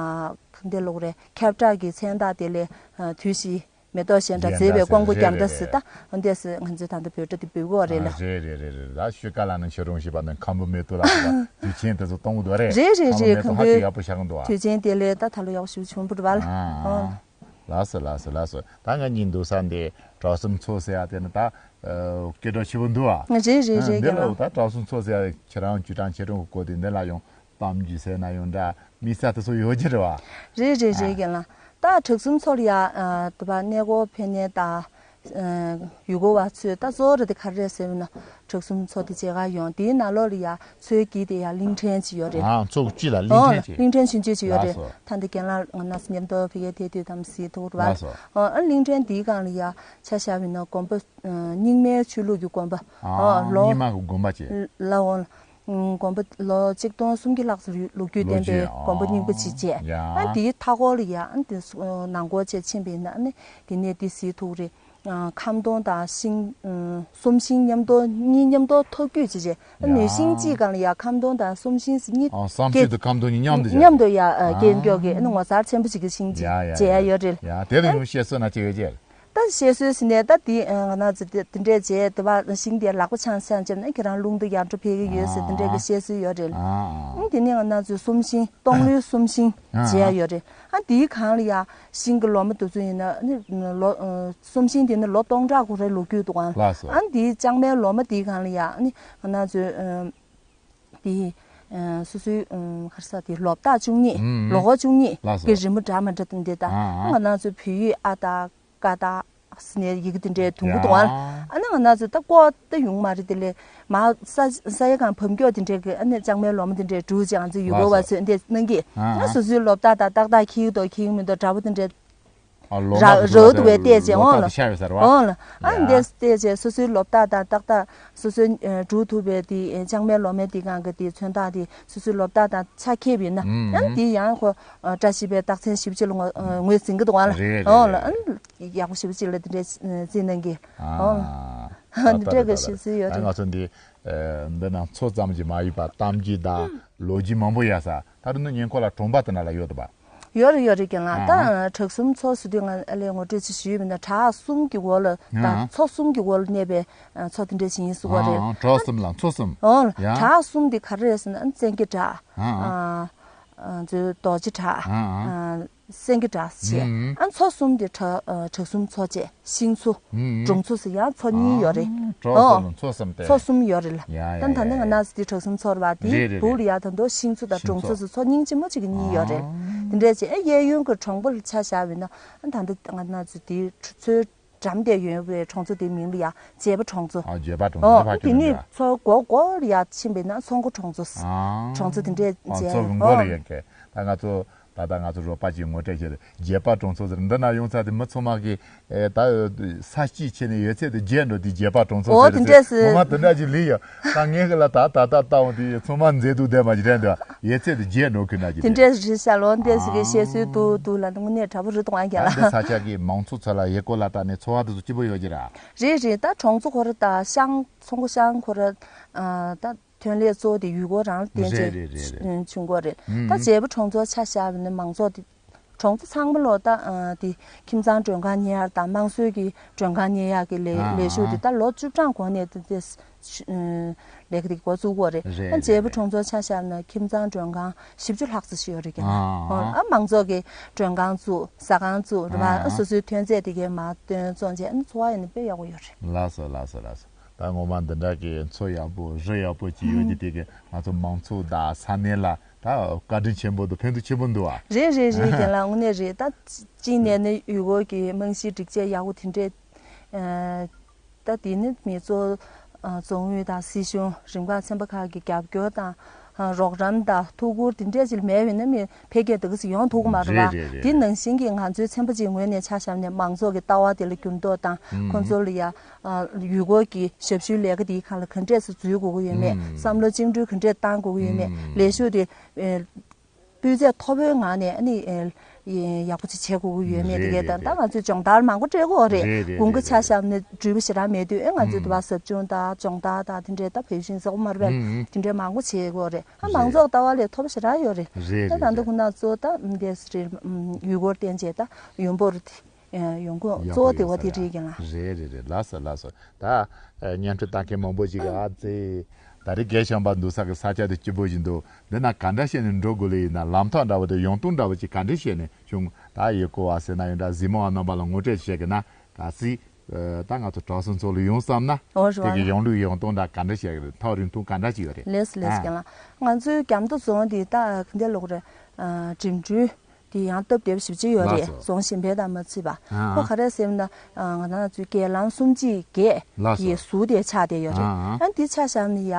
ག་འདྲ་ལབ་དགོས་རེད། ཁྱབ་བསྒྲགས་ཀྱི་མཚན་རྟགས་དེ་ལས་ཨ་དུས་བཞི་མེ་ཏོག་བཞད་འདྲ་མཛེས་པའི་ཀོང་པོ་རྒྱ་མདའ་ཟེར། ད་འོ་འདྲས་སེ་ང་ཚོས་ད་ལྟ་བོད་སྒྲ་དེ་འབོད་ཀྱི་ཡོད་རེད་ལ། ཨ་རེད་རེད་རེད་རེད། ད་ཤུལ་ཁ་ལ་ནི་ཁྱོད་རང་ཞེས་པ་ནི་ཁམ་བུ་མེ་ཏོག་ལ་སོགས་པ་དུས་ཆེན་དེ་ཚོ་གཏོང་གི་འདུག་རེད། རེད་རེད་རེད། ཁམ་བུ་མེ་ཏོག་ཧ་ཅང་ཡག་པོ་ཆགས་ཀྱི་འདུག་ཨ། དུས་ཆེན་དེ་ལས་ད་ད་ལོ་ཡག་པོ་ཞིག་བྱུང་བ་རེད་བ་ལ། ཨ། ཨོ། ལགས་སོ་ལགས་སོ་ལགས་སོ། ད་ང་གཉིས་འདུག་ས་འདི་གྲོགས་གསུམ་ཚོགས་ཟེར་ཡ་དེ་ནི་ད་ཨ་སྐད་གྲགས་ཆེ་པོ་འདུག་ཨ། རེད་རེད་རེད། ཨ་འདི་ལ་རྒན་ལགས། ད་གྲོགས་གསུམ་ཚོགས་ཟེར་ཡ་ཁྱེད་རང་ཅུས་ཀྲང་ཆེ་ཀྲང་གི་སྐོར་དེ་འདི་ལ་ཡང་གཏམ་རྒྱུད་ཟེར་ན་ཡང་འདྲ་དམིགས་བསལ་དེ་ཚོ་ཡོད་ཀྱི་རེད་བ། རེད་རེད་རེད། ཨ་རྒན་ལགས། ད་གྲོགས་གསུམ་ཚོགས་ལ་ཡ་ཨ་དུ་བ་གནས་སྐོར་ཕེབས་མཁན་དང་ཨ་ཡུལ་སྐོར་བ་ཚོས་ད་གཙོ་བོ་རེད་དེ་ག་རེ་རེད་ཟེར་བ་ན་གྲོགས་གསུམ་ཚོགས་དེ་མཇལ་ཁ་ཡོང་། དེའི་ནང་ལོགས་ལ་ཡ་མཚོའི་དཀྱིལ་དེ་ཡ་གླིང་ཕྲན་ཅིག་ཡོད་རེད། ཨ་མཚོ་གི་དཀྱིལ་ལ་གླིང་ཨ་ཕྲན་ཅིག་གླིང་ཕྲན་ཆུང་ཆུང་ཅིག་ཡོད་རེད། ལགས་སོ། ད་འདི་རྒན་ལགས་ང་རང་ཚོ་མཉམ་དུ་ཕ་གིར་དེ་དུས་དམ་སྲིད་ཐུག་རེད་བ། ལགས་སོ། ཨ་གླིང་ཕྲན་དེའི་སྒང་ལ་ཡ་ཆ་བཞག་པ་ཡིན་ན་དགོན་པ་ཨ་རྙིང་མའི་ཆོས་ལུགས་ཀྱི་དགོན་པ་ཨ་ཨ་ལོ་རྙིང་མ་གི་དགོན་པ་ཅིག་ལ་འོང་། ཨུམ། དགོན་པ་ལོ་གཅིག་སྟོང་སུམ་བརྒྱ་ལྷག་ཙམ་ལོ་རྒྱུས་ལྡན་པའི་ལོ་རྒྱུས། དགོན་པ་རྙིང་པ་ཅིག་བྱས། ཡ། ཨ་དེའི་མཐའ་འཁོར་ལ་ཡ་ཨ་དེ་ནང་སྒོ་བྱས་ཕྱིན་པ་ཡིན་ན་ཨ་ནི་དེ་ནས་དེ་གཟིགས་ཐུབ་རེད། ཨ་ཁམ་སྡོང་དང་ཤིང་། ཨ་གསོམ་ཤིང་མཉམ་དུ་གཉིས་མཉམ་དུ་ཐོག་རྒྱུད་ཅིག་བྱས། ཨ་ཡ། ནུས་ཤིང་གཅིག་སྒང་ལ་ཡ་ཁམ་སྡོང་དང་གསོམ་ཤིང་གཉིས་ཨ་གསོམ་ཤིང་དང་ཁམ་སྡོང་གཉིས་མཉམ་དུ་བྱས། མཉམ་དུ་ཡ་ཨ་སྐྱེ་མགྱོགས་ཀྱི་ཨ་ནི་ངོ་མཚར་ཆེན་པོ་ཅིག་གི་ཤིང་ཅིག་ཡ་ཡ་བྱས་ཡ་ཡ་ཡོད་རེད། ཡ་དེ་ལ་ཡང་བཤད་སྲོལ་ན་ཅི་ཡོད་ཅེས། ད་བཤད་སྲོལ་ཟེར་ནས་ད་དེ་ང་རང་ཚོ་དེ་དེ་འདྲས་བྱས་དེ་བ་ཤིང་དེ་ལག་པ་འཆང་འཆང་བྱས་ན་ཁྱེད་རང་རླུང་དུ་ཡར་འགྲོ་ཕེབས་ཀྱི་ཡོད་ཟེར་དེ་འདྲས་ཀྱི་བཤད་སྲོལ་ཡོད་རེད། ཨ་དེ་ནས་ང་རང་ཚོའི་གསོམ་ཤིང་སྟོང་ལོའི་གསོམ་ཤིང་བྱས་ཡོད་རེད། ཨ་དེའི་སྒང་ལ་ཡ་ཤིང་གི་ལོ་མ་དེ་ཚོ་ཡིན་ན་ནི་ལོ་གསོམ་ཤིང་དེ་ནི་ལོ་སྟོང་ཕྲག་འགོར་རེ་ལོ་རྒྱུས་འདུག་ཨང་། ལགས་སོ། ཨ་དེའི་ལྕང་མའི་ལོ་མ་དེའི་སྒང་ལ་ཡ་ནི་ང་རང་ཚོའི་དེ་སོ་སོའི་ག་རེ་ཟེར་དེ་ལོ་རྟགས་བཅུ་གཉིས། ཨུམ། ལོ་འཁོར་བཅུ་གཉིས་ལགས་སོ། གི་རི་མོ་འདྲ་མི་འདྲ་དེ་འདྲས་ད། ཨ་ང་རང་ཚོའི་བོད་ཡིག་ཨ་ད། ཀ་ད་ཟེར་ནས་ཡི་གེ་དེ་འདྲའི་དུང་གི་དུང་བ། ཡ། ཨ་ནི་ང་རང་ཚོ་ད་ཀོ་ད་ཡོང་མ་རེད། དེ་ལས་མ་ས་ས་ཡ་གང་བབ་མགྱོགས་དེ་འདྲའི་གི་ཨ་ནི་ལྕང་མའི་ལོ་མ་དེ་འདྲའི་འབྲུ་ཅང་ཚོ་ཡུལ་སྐོར་བ་ཚོས་འདི་གནང་གི་ཨ་ཨ། སོ་སོའི་ལོ་རྟགས་དང་ཏག་ཏག་འཁྱེར་འདུག་འཁྱེར་མི་འདུག་འདྲ་པོ་དེ་འདྲའི་ཨ་ལོ་མ་ར་དེ་རོ་ལོ་དུ་བའི་བལྟས་ལོ་རྗེས་འོང་ལ་རྟགས་དེ་ཤར་བའི་ཟེར་བ། འོང་ལ་ཨ་ཡ། འདི་བལྟས་རྗེས་སོ་སོའི་ལོ་རྟགས་དང་ཏག་ཏག་སོ་སོའི་འབྲུ་ཐུབ་པའི་དེ་ལྕང་མའི་ལོ་མའི་དེ་གང་གི་དེ་མཚོན་རྟགས་དེ་སོ་སོའི་ལོ་རྟགས་དང་ཆ་ཁྱེར་བས་ན་ཨ་ནི་དེ་ཡང་ཁོ་བཀྲ་ཤིས་པའི་རྟགས་མཚན་ཞིབ་ཅིག་ལ་ངོས་ངོས་ཟིན་གི་འདུག་ཨང་ལ། རེད་རེད་འོང་ལ་རེད། ཨ་ནི། ཡག་པོ་ཞེ་པོ་ཅིག་ལ་དེ་འདྲའི་རྩིས་གནང་གི་ཨ། འདི་འདྲ་གི་ཞེ་ཚིག་ཡོད་རེད། ང་ཚོ་འདི་འདི་ན་མཚོ་ཙམ་གྱིས་མ་ཡིན་པར་གཏམ་རྒྱུད་དང་ལོ་རྒྱུས་མང་པོ་ཡོད་ས། ད་རུང་ནི་ཉེ་འཁོར་ལ་གྲོང་པ་དེ་ན་ལ་ཡོད་དོ་པ། ཡོད་རེད་ཡོད་རེད་རྒན་ལགས། ད་བྲག་གསུམ་མཚོ་ཟེར་དུས་ང་ཨ་ལས་ངོ་སྤྲོད་ཅིག་ཞུས་པ་ཡིན་ན་བྲག་གསུམ་གྱི་འོག་ལ་ད་མཚོ་གསུམ་གྱི་འོག་ལ་གནས་པའི་མཚོ་དེ་འདྲ་ཞིག་ཡིན་ཟེར་བ་རེད། བྲག་གསུམ་ལ་མཚོ་གསུམ། འོང་ལ་ཡ། བྲག་གསུམ་དེ་ག་རེ་རེད་ཟེར་ན་བཙན་གྱི་བྲག་ཨ་ཨ། ཚོའི་རྡོ་རྗེ་བྲག་ཨ། སེང་གེ་བྲག་ཟེར་བྱས། ཨ་མཚོ་གསུམ་དེ་བྲག་བྲག་གསུམ་མཚོ་བཅས་ཤིང་མཚོ། སྒྲུང་མཚོ་ཟེར་ཡང་མཚོ་གཉིས་ཡོད་རེད། བྲག་གསུམ་ལ་མཚོ་གསུམ་སྟེ། མཚོ་གསུམ་ཡོད་རེད་ལ། ཡ་ཡ་ད་ད་ནི་ང་ཡ་ན་ཟེར་དེ་བྲག་གསུམ་མཚོ་རེད་བ། དེའི་རེད་རེད་སྦུག་ལ་ཡ་ད་དུང་ཤིང་མཚོ་དང་སྒྲུང་མཚོ་ཟེར་མཚོ་གཉིས་ཆེན་མོ་གཅིག་གི་གཉིས་ཡོད་རེད། དེ་འདྲས་བྱས་ཨ་གཡས་གཡོན་གྱི་གྲོང་པ་ལ་ཆ་བཞག་པ་ཡིན་ན་ཨ་ད་ད་ང་ན་ཟེར་དེའི་མཚོའི་འགྲམ་དེ་ཡོད་པའི་གྲོང་ཚོ་དེའི་མིང་ལ་ཡ་བྱེད་པ་གྲོང་ཚོ། ཨ་བྱེད་པ་གྲོང་ཚོ་ཨོ་ཕ་དེ་གི་ནི་མིང་ལ། མཚོ་མགོ་མགོ་ལ་ཡ་ཕྱིན་པ་ཡིན་ན་མཚོ་མགོ་གྲོང་ཚོ། ཨ་གྲོང་ཚོ་དེ་འདྲས་ཨ་བྱས་མཚོ་གི་མགོ་ལ་ཨོ། ཡ་གི་ད་ང་ཚོ། ད་ལྟ་ང་ཚོ་རོགས་པ་གྱིས་ངོ་སྤྲོད་བྱས་ཏེ་བརྗེད་པ་གྲོང་ཚོ་ཟེར་འདི་ན་ཡོང་ཚར་དེ་མི་ཚང་མ་གིས་ཨེ་ད་ས་སྐྱིད་ཆེ་ནས་ཡོད་ཚད་དེ་བརྗེད་འགྲོ་དེ་བརྗེད་པ་གྲོང་ཚོ་ཨོ་ཟེར་དེ་ཚེ་འདྲས་ངོ་མ་དེ་འདྲ་ཅིག་ལུས་ཡོད། ད་ངས་གི་ལ་ད་ད་ད་ལྟ་འོང་དེ་ཚང་མ་མཛེས་སྡུག་ལྡན་པ་ཅིག་དྲན་འདུག་ཡོད་ཚད་དེ་བརྗེད་འགྲོ་གི་ན་ཅིག་དེ་འདྲས་རེད་ཤག་ལོ་འདས་སི་གི་བཤད་སྲོལ་འདུག་འདུག་ལ་དངོས་གནས་དྲ་བོ་རི་དང་ཡང་ད་འདི་ས་ཆ་གི་མང་ཚོགས་ཚོ་ལ་ཡེ་སྐོར་ལ་བལྟ་ནས་འཚོ་བ་དེ་ཚོ་སྐྱིད་པོ་ཡོད་ཀྱི་ར། རེད་རེད། ད་གྲོང་ཚོ་ཁོ་ར་ད་ཤང་ཚོང་ཁང་ཤང་ཁོ་ར་ད། ཐོན་ལས་གཙོ་བོ་དེ་ཡུལ་སྐོར་རང་ལ་བརྟེན་རེད་རེད་རེད་རེད། བྱས་བྱུང་གི་རེད། ད་ཨུམ། བྱེད་པོ་གྲོང་ཚོར་ཆ་བཞག་པ་ཡིན་ན་མང་ཚོགས་དེ་གྲོང་ཚོ་ཚང་མ་ལོ་ད་དེ་ཁྱིམ་ཚང་མགྲོན་ཁང་གཉེར་ཡག་དང་དམངས་སྲོལ་གྱི་མགྲོན་ཁང་གཉེར་ཡག་གི་ལས་ཨ་ལས་ཞུགས་དེ་ཨ། ད་ལོ་བཅུ་གྲངས་གོང་ནས་དེ་དེ་ལས་ཀ་དེ་འགོ་བཙུགས་ཀྱི་རེད། རེད་ད་བྱེད་པོ་རེད། གྲོང་ཚོར་ཆ་བཞག་ན་ཁྱིམ་ཚང་མགྲོན་ཁང་བཞི་བཅུ་ལྷག་ཙམ་ཞིག་ཡོད་རེད་ཀྱང་ཨ་ཨ། ཨ་མང་ཚོགས་ཀྱི་མགྲོན་ཁང་བཙུགས་ཟ་ཁང་བཙུགས་རེད་བ། ཨ་ཨ། སོ་སོའི་ཐོན་རྫས་དེ་གའི་མར་བཏོན་བཙོང་བྱས་ཨ་ནི་འཚོ་བ་ཡིན་ན་དཔེ་ཡག་པོ་ཡོད་རེད། ལགས་སོ་ལགས་སོ་ལགས་སོ། ད་ངོ་མ་འདི་འདྲ་གི་མཚོ་ཡག་པོ་རི་ཡག་པོ་ཅིག་ཡོད་ཀྱི་དེ་གི་ང་ཚོ་མང་ཚོགས་དང་ས་གནས་ལ་ད་བཀའ་དྲིན་ཆེན་པོ་དང་ཕན་ཐོགས་ཆེན་པོ་འདུག་ཨ། རེད་རེད་རེད་རྒན་ལགས་དངོས་གནས་རེད། ད་གཅིག་ནས་ནི་ཡུལ་སྐོར་གྱི་རྨང་གཞི་སྒྲིག་ཆས་ཡག་པོ་དེ་འདྲས་ད་དེ་ནི་མི་གཙོ་རྫོང་ཨུད་དང་སྲིད་གཞུང་རིམ་ཁག་ཚན་པ་ཁག་གི་རྒྱབ་སྐྱོར་དང་རོགས་རམ་དང་ཐུགས་ཁུར་དེ་འདྲས་ཅིག་མེད་པ་ཡིན་ན་མི། འཕེལ་རྒྱས་འདི་ག་ཟིག་ཡོང་ཐུབ་ཀྱི་མ་རེད་བ། རེད་རེད་རེད། དེ་ནང་བཞིན་གྱི་ང་ཚོའི་ཚན་པ་ཅིག་ངོས་ནས་ཆ་བཞག་ནས་མང་ཚོགས་ཀྱི་ལྟ་བ་དེ་ལ་འགྱུར་ལྡོག་དང་ཨུམ། ཁོང་ཚོ་ལ་ཡ་ཡུལ་སྐོར་གྱི་ཞབས་ཞུའི་ལས་ཀ་དེའི་སྒང་ལ་ག་འདྲས་སེ་འཛུལ་དགོས་ཀྱི་ཡོད་མེད་ཨུམ། བསམ་བློ་བཅིངས་འགྲོལ་ག་འདྲས་བཏང་དགོས་ཀྱི་ཡོད་མེད་ཨུམ། ལས་ཞུགས་དེ་སྤུས་ཚད་མཐོ་པོའི་ངང་ནས་ཨ་ནི་ཡག་པོ་ཅིག་བྱེད་དགོས་ཀྱི་ཡོད་མེད་དེ་གས་དང་ད་ང་ཚོས་སྦྱོང་བརྡར་མང་པོ་སྤྲད་དགོས་རེད། དགུན་ཁ་ཆ་བཞག་ནས་འགྲུལ་པ་ཞེ་དྲག་མེད་དུས་ཨེ་ང་ཚོས་དུ་བ་ཟབ་སྦྱོང་དང་སྦྱོང་བརྡར་དང་དེ་འདྲས་ད་བེད་སྤྱོད་ཟེར་དགོས་མ་རེད་པས་དེ་འདྲས་མང་པོ་བྱེད་དགོས་རེད། ཨ་མང་ཚོགས་ལྟ་བ་ལས་ཐོབ་ཞེ་དྲག་ཡོད་རེད། རེད་ད་ད་འདི་ཁོ་ན་གཙོ་ད་འདས་རེད། ཡུལ་སྐོར་བསྟན་བྱས་ད་ཡོང་འབོར་ཡོང་ཁུངས་གཙོ་བོ་དེ་བ་དེ་རེད་ཀྱང་ལ། རེད་རེད་རེད། ལགས་སོ་ལགས་སོ། ད་བརྙན་འཕྲིན་ལྟ་མཁན་མང་པོ་ཞིག་གིས་ཨ་ཙི་ད་རེས་རྒན་ཤམ་པ་འདུག་ས་གི་ས་ཆ་དེ་སྐྱིད་པོ་ཞིག་འདུག་འདི་ན་ག་འདྲ་བྱས་ནས་འགྲོ་དགོས་ལེ་ཡིན་ན་ལམ་ཐག་འདྲ་བོ་དེ་ཡོང་སྟངས་འདྲ་བོ་ཅིག་ག་འདྲ་བྱས་ནས་བྱུང་ད་ཡི་གོ་བ་ཟེར་ན་ཡོད་འདྲ་གཟིགས་མོ་བ་རྣམ་པ་ལ་ངོ་སྤྲོད་བྱེད་ཀྱི་ན་ག་སྲིད། ད་ང་ཚོ་གྲྭ་ཚང་ཚོ་ལ་ཡོང་བསམ་ན། འོ་རེད་དེ་བ་གི་ལ། ཡོང་ལུགས་ཡོང་སྟངས་དང་ག་འདྲ་བྱེད་ཀྱི་རེད། ཐག་རིང་ཐུང་ག་འདྲ་ཅིག་ཡོད་རེད། ལེས་ལེས་ཨ། རྒན་ལགས། ང་ཚོའི་རྒྱ་མདོ་རྫོང་འདི་ད་ག་འདྲ་ལོག་རེད། ཨ་འགྲིམ་འགྲུལ་འདི་ཡང་སྟབས་བདེ་པོ་ཞེ་པོ་ཅིག་ཡོད་རེད། ལགས་སོ། རྫོང་གཞན་པའི་དང་མ་བརྩིས་པ། ཨ་ཨ། ཁོ་ག་རེ་ཟེར་ན་ང་རང་ཚོའི་རྒྱལ་ལམ་སུམ་གཅིག་བརྒྱད་ལགས་སོ། ཀྱི་ཟུར་དེ་ཆགས་བསྡད་ཡོད་རེད། ཨ་ཨ། ཨ་འདི་ཆ་བཞག་ནས་ཡ་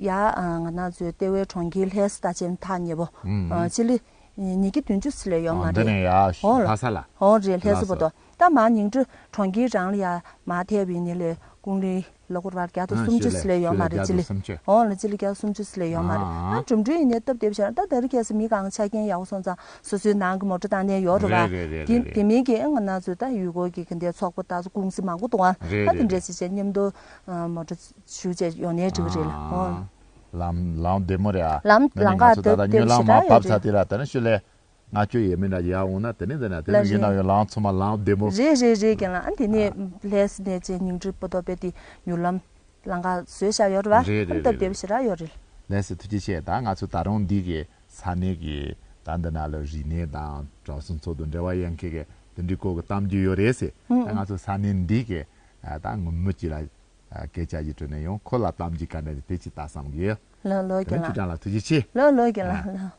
ཡ་ང་རང་ཚོའི་ལྟེ་བའི་གྲོང་ཁྱེར་ལྷ་ས་དང་བཅས་ཐག་ཉེ་པོ་ཨ་ཨ། སྤྱི་ལེ་ཉིས་བརྒྱ་བདུན་ཅུ་ཙམ་ལས་ཡོད་མ་ཨ་འདི་རེད། ནས་ཡ་འོང་ལ། ལྷ་ས་ལ། འོང་རེད་ལྷ་ས་ལགས་སོ། བར་དུ། ད་མར་ཉིང་ཁྲི་གྲོང་ཁྱེར་རང་ལ་ཡ་མར་ཐེབས་པའི་ནི་ལས་ ཀུང་ལི་ལ་སྐོར་བར་བརྒྱ་དང་ཨ་སུམ་ཅུ་ཞུ་ལེ་ཞིག་ལས་ཡོད་མ་རེད་ཅི་ལེ། ཞུ་ལེ་བརྒྱ་དང་སུམ་ཅུ། ཨོ་ལ་ཅི་ལེ་བརྒྱ་དང་སུམ་ཅུ་ཞིག་ལས་ཡོད་མ་རེད། ཨ་ཨ་འགྲིམ་འགྲུལ་ཡིན་ནའི་སྟབས་བདེ་པོ་ཞིག་རེད། ད་ད་རེས་ཁ་སང་མི་གང་ཆ་རྐྱེན་ཡག་པོ་སོང་ཙང་སོ་སོའི་ནང་གི་མོ་ཊ་བཏང་ནས་ཡོད་རེད་བ། རེད་རེད་རེད་དེ་རེད། དེ་མིན་གྱི་ཨེ་ང་ན་ཚོས་ད་ཡུལ་སྐོར་གྱི་གི་འདའི་ཚོགས་པ་ད་ཚོ་ཀུང་སི་མང་པོ་འདུག་ཨ། རེད་ད་དེ་རེད་འདྲས་རེད། ཞིག་བྱས་མཉམ་དུ་ཨ་མོ་ཊ་ཞུ་བྱས་ཡོང་ནའི་འགྲིག་གི་རེད་ལ། ཨོ། ཨ་ལམ་ལམ་བདེ་མོ་རེད་ཨ། ལམ་ད་ནི་ལམ་ཁ་ང་ཚོ་ད་སྟབས་ད་བདེ་ཉོ་ལམ་ཞེ་མ་དྲག་བབས་ཡོད་ཚར་རེད། དེ་ལ་ད་ནི་ཞུ་ལེ། ང་ཁྱོད་ཡས་མེད་འདྲ་ཡར་འོང་ན་དེ་ནས་དེ་ན་དེ་ལ་ནས་ཡིན་རེད། ན་ཡོད་ལམ་ཚང་མ་ལམ་བདེ་མོ། རེད་རེད་རེད་རྒན་ལགས། ཨ་དེ་ནས་ལྷས་སུ་ནས་ཅེ་ཉིང་ཁྲི་པོ་ཏོ་པེ་ཏི་མྱུར་ལམ་ལམ་ཁ་བཟོས་བཞག་ཡོད་རེད་བ། རེད་རེད་ཨ་རེད་སྟབས་བདེ་རེད། པོ་ཞེ་དྲག་ཡོད་རེད། ལྷས་སུ་ཐུགས་རྗེ་ཆེ། ད་ང་ཚོ་ད་རུང་འདི་གི་ས་གནས་ཀྱི་ད་འདི་ན་ལ་རིག་གནས་དང་གྲོགས་སུ་འཚོ་དང་འབྲེལ་བ་ཡན་ཁེ་གི་དེ་འདྲའི་སྐོར་གི་གཏམ་རྒྱུད་ཡོད་རེད་ཟེར། ཨ་ང་ཚོ་ས་གནས་འདི་གི་ད་ངོ་མི་གཅིག་ལ་སྐད་ཆ་ཞིག་དྲིས་ནས་ཡང་ཁོ་ལ་གཏམ་རྒྱུད་ག་འདྲ་དེ་ཅི་ལྟ་བསམ་གི་ཡོད། ལོ་ལོ་དེ་ནས་རྒན་ལགས། ཅུ་ཀྲང་ལགས་ཐུགས་རྗེ་ཆེ། ལོ་ལོ་རྒན་ལགས་ལོ།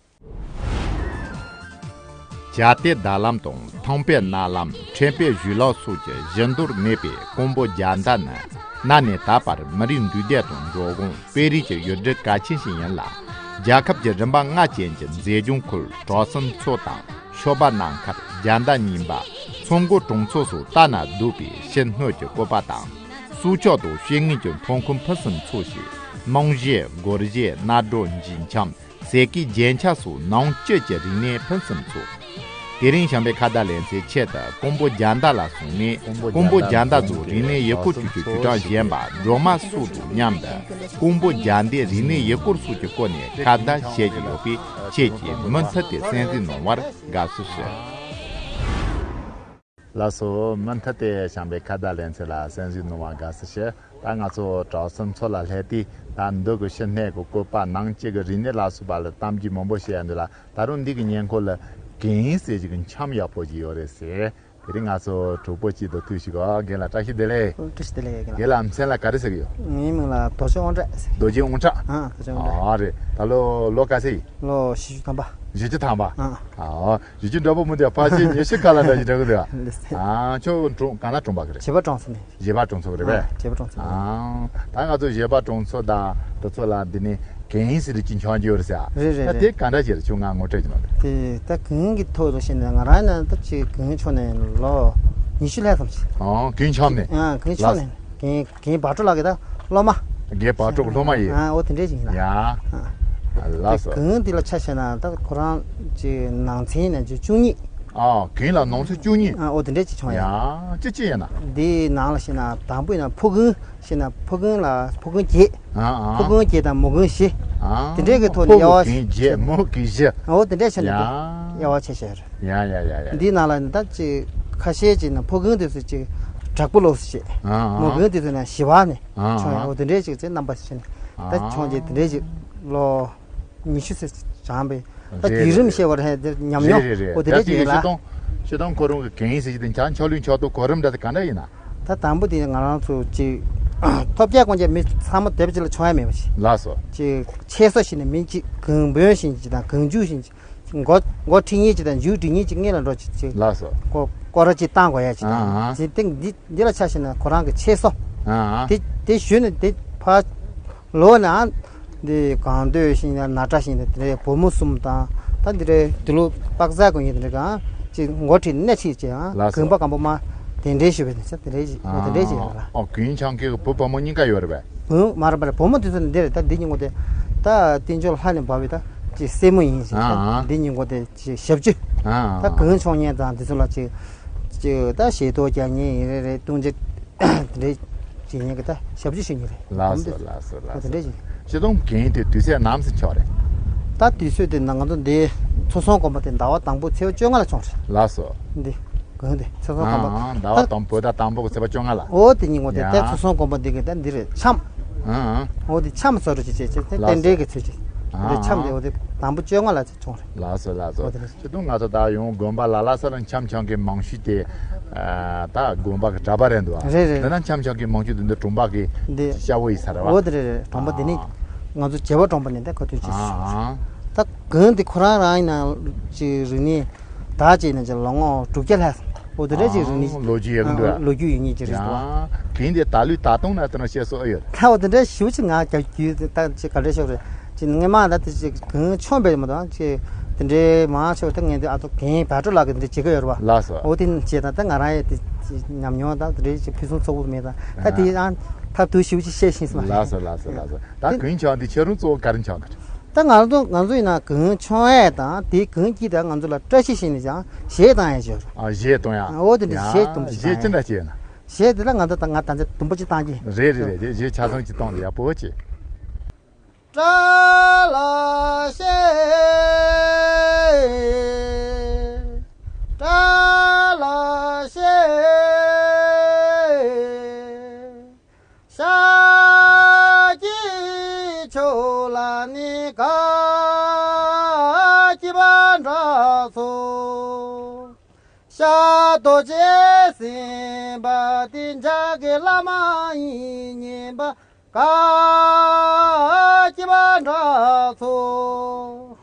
བྱ་དེ་ཟླ་ལམ་དང་ཐང་པའི་གནའ་ལམ་ཕྲན་པའི་བཞུགས་ལམ་སོགས་ཀྱི་བཞི་མདོར་གནས་པའི་ཀོང་པོ་རྒྱ་མདའ་ནི་གནའ་ནས་ད་བར་མི་རིགས་འདུས་སྡེ་དང་འབྲོག་གོང་དཔེ་རིས་ཀྱི་ཡུལ་གྲུ་གལ་ཆེན་ཞིག་ཡིན་ལ། རྒྱལ་ཁབ་ཀྱི་རིམ་པ་ལྔ་ཅན་གྱི་མཛེས་ལྗོངས་ཁུལ་གྲོག་སེམས་མཚོ་དང་ཤོ་སྦ་གནམ་མཁར་རྒྱ་མདའ་རྙིང་པ་མཚོ་མགོ་གྲོང་ཚོ་སོགས་ལྟ་ན་སྡུག་པའི་ཕྱི་སྣོད་ཀྱི་བཀོད་པ་དང་། སྲོག་ཆགས་དང་སྐྱེ་དངོས་ཀྱི་ཐོན་ཁུངས་ཕུན་སུམ་ཚོགས་ཤིང་། སྣང་བྱེད་སྒོར་གཞས་རྣ་སྒྲོན་འབྱིན་འཁྱམས། ཟས་ཀྱི་རྒྱན་ཆ་སོགས་ནང་སྤྱོད་ཀྱི་རིག་གནས་ཕུན་སུམ་ཚོགས། དེ་རིང་བྱམས་པའི་ཁ་བརྡ་ལེ་ཚན་ཆེད་དུ་ཀོང་པོ་རྒྱ་མདའ་ལ་སོང་ནས་ཀོང་པོ་རྒྱ་མདའ་ཚོའི་རིག་གནས་ཡུལ་སྐོར་ཅུས་ཀྱི་ཅུས་ཀྲང་གཞོན་པ་སྒྲོལ་མ་སོགས་དང་མཉམ་དུ་ཀོང་པོ་རྒྱ་མདའི་རིག་གནས་ཡུལ་སྐོར་སོགས་ཀྱི་སྐོར་ནས་ཁ་བརྡ་བྱེད་ཀྱི་ཡོད་པས། ཁྱེད་ཀྱིས་མུ་མཐུད་དེ་གསན་གཟིགས་གནང་བར་དགའ་བསུ་ཞུ། ལགས་སོ། མུ་མཐུད་དེ་བྱམས་པའི་ཁ་བརྡ་ལེ་ཚན་ལ་གསན་གཟིགས་གནང་བར་དགའ་བསུ་ཞུ། ད་ང་ཚོ་གྲོག་སེམས་མཚོ་ལ་སླེབས་དུས་ད་འདི་གི་ཕྱི་སྣོད་ཀྱི་བཀོད་པ་ནང་སྐྱེས་ཀྱི་རིག་གནས་ལ་སོགས་པ་ལ་གཏམ་རྒྱུད་མང་པོ་བཤད་ཡ་འདུག་ལ། ད་རུང་འདི་གི་ཉེ་འཁོར་ལ་གན་ཟེར་གྱི་འཁྱམས་ཡག་པོ་ཅིག་ཡོད་རེད་ཟེར། དེ་རིང་ང་ཚོ་གྲོགས་པོ་གཅིག་དང་ཐུག་ཞིག་གོ། རྒན་ལགས་བཀྲ་ཤིས་བདེ་ལེགས། ཨོ་བཀྲ་ཤིས་བདེ་ལེགས་རྒན་ལགས། རྒན་ལགས་མཚན་ལ་ག་རེ་ཟེར་གི་ཡོད། ངའི་མིང་ལ་རྡོ་རྗེ་དབང་གྲགས་ཟེར། རྡོ་རྗེ་དབང་གྲགས། ཨ་རྡོ་རྗེ་དབང་གྲགས། ཨ་རེད། ད་ལོ་ལོ་ག་ཚོད་ཡིན། ལོ་བཞི་བཅུ་ཐམ་པ། བཞི་བཅུ་ཐམ་པ། ཨ། ཨ། བཞི་བཅུ་འདྲ་པོ་མི་འདུག་ཕལ་ཆེར་ཉི་ཤུ་ཁ་ལ་འདྲ་ཞིག་འདྲ་གི་འདུག་ཨ། ཁྱོད་གྲོང་ག་ན་གྲོང་པ་གི་རེད། བྱེས་པ་གྲོང་ཚོ་ནས། བྱེས་པ་གྲོང་ཚོ་གི་རེད་པས། ཨ། བྱེས་པ་གྲོང་ཚོ་ནས། ཨ། ད་ང་ཚོ་བྱེས་པ་གྲོང་ཚོ་དང་དེ་ཚོ་ལ་འདི་ནས་གན་ཟེར་གྱི་འཁྱམས་ཀྱི་ཡོད་རེད་ཟེར། རེད་རེད་ཨ། དེ་རེད། ག་འདྲ་བྱས་རེད། ཁྱོད་ང་ངོ་སྤྲོད་ཀྱི་མ་རེད། དེ་ད་གན་གི་ཐོག་ལ་བཤད་ན་ང་རང་ནི་ད་ཅིག་གན་ཕྱོགས་ནས་ལོ་ཉི་ཤུ་ལྷག་ཙམ་ཞིག་ཨ། གན་འཁྱམས་ནས། ཨ། གན་ཕྱོགས་ནས། རྒན་རྒན་བག་དྲོ་ལགས་ཀྱི་ད་སློབ་མ། རྒན་བག་དྲོ་གི་སློབ་མ་ཡིན། ཨ། འོ་དེ་འདྲས་ཅིག་ཡིན་ལ། ཡ། ཨ། ལགས་སོ། གན་འདི་ལ་ཆ་བཞག་ན་ད་ཁོ་རང་ཅིག་ནང་ཚན་ནས་ཅིག་བཅུ་གཉིས། ཨ། གན་ལ་ནང་ཚན་བཅུ་གཉིས། ཨ། འོ་དེ་འདྲས་ཅིག་བྱུང་ཡ། ཡ། ཅི་ཅི་ཡིན་ན། འདི་ནང་ལ་བཤད་ན་དང་པོ་ཡིན་ན་ཕོ་གན་བཤད་ན་ཕོ་གན་ལ་ཕོ་གན་བརྒྱད། ཨ་ཨ། ཕོ་གན་བརྒྱད་དང་མོ་གན་བཞི། ཨ། དེ་འདྲས་ཀྱི་ཐོག་ནས་དབྱེ་བ། ཕོ་གན་བརྒྱད་མོ་གན་བཞི། འོ་དེ་འདྲས་བྱས་ནས་འདི་ཡ། དབྱེ་བ་ཕྱེ་བཞག་ཡོད་རེད། ཡ་ཡ་ཡ་ཡ། འདིའི་ནང་ལ་ད་ཅིག་ཁ་ཤས་ཅིག་ན་ཕོ་རྒན་དེ་ཚོ་ཅིག་དྲག་པོ་ལོགས་སུ་བྱེད། ཨ་ཨ། མོ་རྒན་དེ་ཚོ་ན་ཞི་བ་ནས་ཨ་ཨ། བྱུང་ཡོད། འོ་དེ་འདྲའི་ཅིག་ཚེ་རྣམ་པ་ཞིག་ནས་ད་ཨ་བྱུང་རྗེས་དེ་འདྲའི་ཅིག་ལོ་ཉི་ཤུ་ཚེ་བྱང་པའི་ད་རེད་དུས་རིམ་རེད་ཤེས་པར་ཧད་དེ་ཉམས་མྱོང་རེད་རེད་རེད། འོ་དེ་ད་འདྲའི་ཅིག་ཅིག་ཡོད་ལ། ཤེས་སྟོང་ཤེས་སྟོང་ཁོ་རང་གི་གན་ཟེར་གྱི་དེ་ཆ་ཕྱོགས་ལུས་ཕྱོགས་གཏོགས་གོ་རིམ་འདྲ་དེ་ག་འདྲ་ཡིན་ན། ད་དང་པོ་དེ་ང་རང་ཚོ་ཅིག་ཐོབ་རྒྱལ་ཀོང་རྒྱལ་མི་ཚང་མ་དེབ་ཅིག་ལ་བྱུང་ཡ་མེད་པ་ཞིག་ལགས་སོ། ཅིག་ཆེ་ས་ཞིག་ནས་མི་གཅིག་གང་དཔོན་ཞིག་ཅིག་དང་གང་མཇུག་ཞིག་ཅིག་མགོ་མགོ་ཁྲིད་མཁན་ཅིག་དང་མཇུག་སྒྲིལ་མཁན་ཅིག་སྔོན་ལ་འགྲོ་ཅིག་ཅིག་ལགས་སོ། སྐོར་སྐོར་ར་ཅིག་བཏང་དགོས་ཡ་ཅིག་དང་། ཨ་ཨ། ཅིག་སྟེང་འདི་འདི་ལ་ཆ་བཞག་ན་ཁོ་རང་གི་ཆེ་ས། ཨ་ཨ། དེ་དེ་གཞོན་ནས་དེ་ཕར་ལོག་ནས་ཨ་འདི་གང་འདོད་བཞིན་ཡང་ན་ཏྲ་བཞིན་དེ་འདྲའི་བུ་མོ་གསུམ་དང་ད་འདི་འདྲའི་དུ་ལུ་པག་ཟ་གོ་ཡིན་དེ་འདྲའི་གང་ཅིག་མགོ་ཁྲིད་ནས་ཁྲིད་ཅིག་ཨ་ལགས་སོ། གོན་པ་གང་པོ་མ་དེ་འདྲའི་ཞུ་བའི་དེ་ཆ་དེ་འདྲའི་ཅིག་འོ་དེ་འདྲའི་ཅིག་ཡོད་ལ། ཨོ་གུན་ཆང་ཁའི་བུ་བུ་མོ་གཉིས་ཀ་ཡོད་རེད་པས། བུ་མ་རེད་པ་རེད། བུ་མོ་དེ་ཚོ་ནི་འདི་རེད། ད་འདི་གཉིས་ངོ་དེ་ད་བསྟན་འབྱོར་ལྷ་ནས་འབབ་པའི་ད་ཅིག་སྲས་མོ་ཡིན་ཞིག་ཨ་ཨ། འདི་གཉིས་ངོ་དེ་ཅིག་ཞབས་ཕྱི། ཨ་ཨ། ད་གང་བྱུང་ཉན་དང་འདི་ཚོ་ལ་ཅིག་ཅིག་ད་ཞེ་ཏོག་རྒྱག་ཉན་ཡིན་རེད་རེད། བཏུང་ཅིག་དེ་འདྲའི་བྱེད་ཉན་གི་ད་ཞབས་ཕྱི་བྱེད་ཉན་རེད། ལགས་སོ་ལགས་སོ་ལགས་སོ། དེ་འདྲའི་ཅིག་སྤྱི་སྟོང་གན་དེ་དུས་ཚོད་ནམ་སེ་ཆོག་རེད། ད་དུས་ཚོད་དེ་ན་ང་ཚོ་འདི་ཚོགས་གསོག་དགོན་པ་དེ་ཟླ་བ་དང་པོ་ཚེས་པ་བཅོ་ལྔ་ལ་བྱུང་རེད། ལགས་སོ། འདི་གང་དེ་ཚེ་སྲོག་ཁམས་པ། ཨང་། ཟླ་བ་དང་པོ་ད་དང་པོ་གི་ཚེས་པ་བཅོ་ལྔ་ལ། འོ་དེ་ཉིན་མོ་དེ་ཡ། ད་ཚེ་སྲོག་དགོན་པ་འདི་གི་ད་འདི་རེད་འཆམ། ཨང་ཨང་། འོ་དེ་འཆམ་བཟོ་རུ་ཅི་བྱེད་ཅེས་དེ་ལགས་རྟེན་འབྲེལ་གི་ཚུལ་ཅིག་ཨང་། འདི་འཆམ་དེ་འོ་དེ་དང་པོ་བཅོ་ལྔ་ལ་ཚེ་བྱུང་རེད། ལགས་སོ་ལགས་སོ། འོ་དེ་རེད། ཁྱེད་དུང་ང་ཚོ་ད་ཡོང་དགོན་པ་ལ་ལ་ས་ལ་འཆམ་འཆམ་གི་མང་ཤོས་དེ་ད་དགོན་པ་གི་གྲྭ་པ་རེད་འདུག་ཨ། རེད་རེད། འདི་ན་འཆམ་འཆམ་གི་མང་ཤོས་དེ་འདི་གྲོང་པ་གི་འདི་སྐྱ་བོ་ཡིན་ས་རེད་བ། འོ་དེ་རེད་རེད། གྲོང་པ་འདི་ནི་ང་ཚོ་བྱེས་པ་གྲོང་པ་ནས་ད་ག་དུས་ཅི་ཨང་ཨང་། ད་གང་དེ་ཁོ་རང་རང་ཡིན་ན་ཅི་རིག་གནས། ད་ཅེས་ནས་ཅི་ལོ་ངོ་དྲུག་བརྒྱ་ལྷག་འོ་དེ་འདྲ་ཅིག་རིག་གནས། ཨང་། ལོ་རྒྱུས་ཡོད་གི་འདུག་ཨ། ལོ་རྒྱུས་ཡོད་ངེས་ཅིག་རེད་འདུག་ཨ། ཡང་། གིན་དེ་ད་ལུས་ད་དུང་ན་དེ་ན་བཤད་སྲོལ་ཨེ་ཡོད། ད་འོ་དེ་འདྲ་ཞིབ་ཅིག་ང་རྒྱ་རྒྱུས་ད་ཅིག་ག་འདྲ་ཤོག་རེད། ཅིག་ངས་མ་ད་དེ་ཅིག་གང་ཆོམ་པས་མ་དང་ཅིག་དེ་འདྲའི་མང་ཆོག་ད་ངས་དེ་ཨ་ཐོ་གིན་བར་སྤྲོ་ལག་གི་དེ་འདྲ་བྱེད་ཀྱི་ཡོད་རེད་བ། ལགས་སོ། འོ་དེ་བྱས་ད་ད་ང་རང་ཡས་དེ་ཉམས་མྱོང་ད་དེ་འདྲའི་ཅིག་ཕུན་སུམ་ཚོགས་པོ་མེད་ད་ད་དེ་ཨ། ཐབས་དུས་ཞིབ་ཅིག་བཤད་ཤེས་སོང་། ལགས་སོ། ལགས་སོ། ལགས་སོ། ད་གངས་འཁྱག་འདི་ཁྱེད་རང་གཙོ་བོ་ག་རེ་འཁྱག་གི་རེད། ད་ང་ཚོ་ང་ཚོ་ཡིན་ན་གངས་འཁྱག་ཡས་དང་དེའི་གངས་དཀྱིལ་དུ་ང་ཚོ་ལ་བཀྲ་ཤིས་ཤིང་ནས་ཀྱང་གཞས་བཏང་ཡས་བྱོས། ཨ། གཞས་གཏོང་ཡ། འོ་དེ་འདྲ་ཡ། གཞས་གཏོང་གཞས་ཅི་འདྲ་བྱས་ན། གཞས་དེ་ལ་ང་ཚོ་ད་ང་ད་ཚོད་དུམ་བུ་གཅིག་བཏང་གི། རེད་རེད་རེད། གཞས་ཆ་ཚང་གཅིག་བཏང་དེ་ཡག་པོ་བྱས།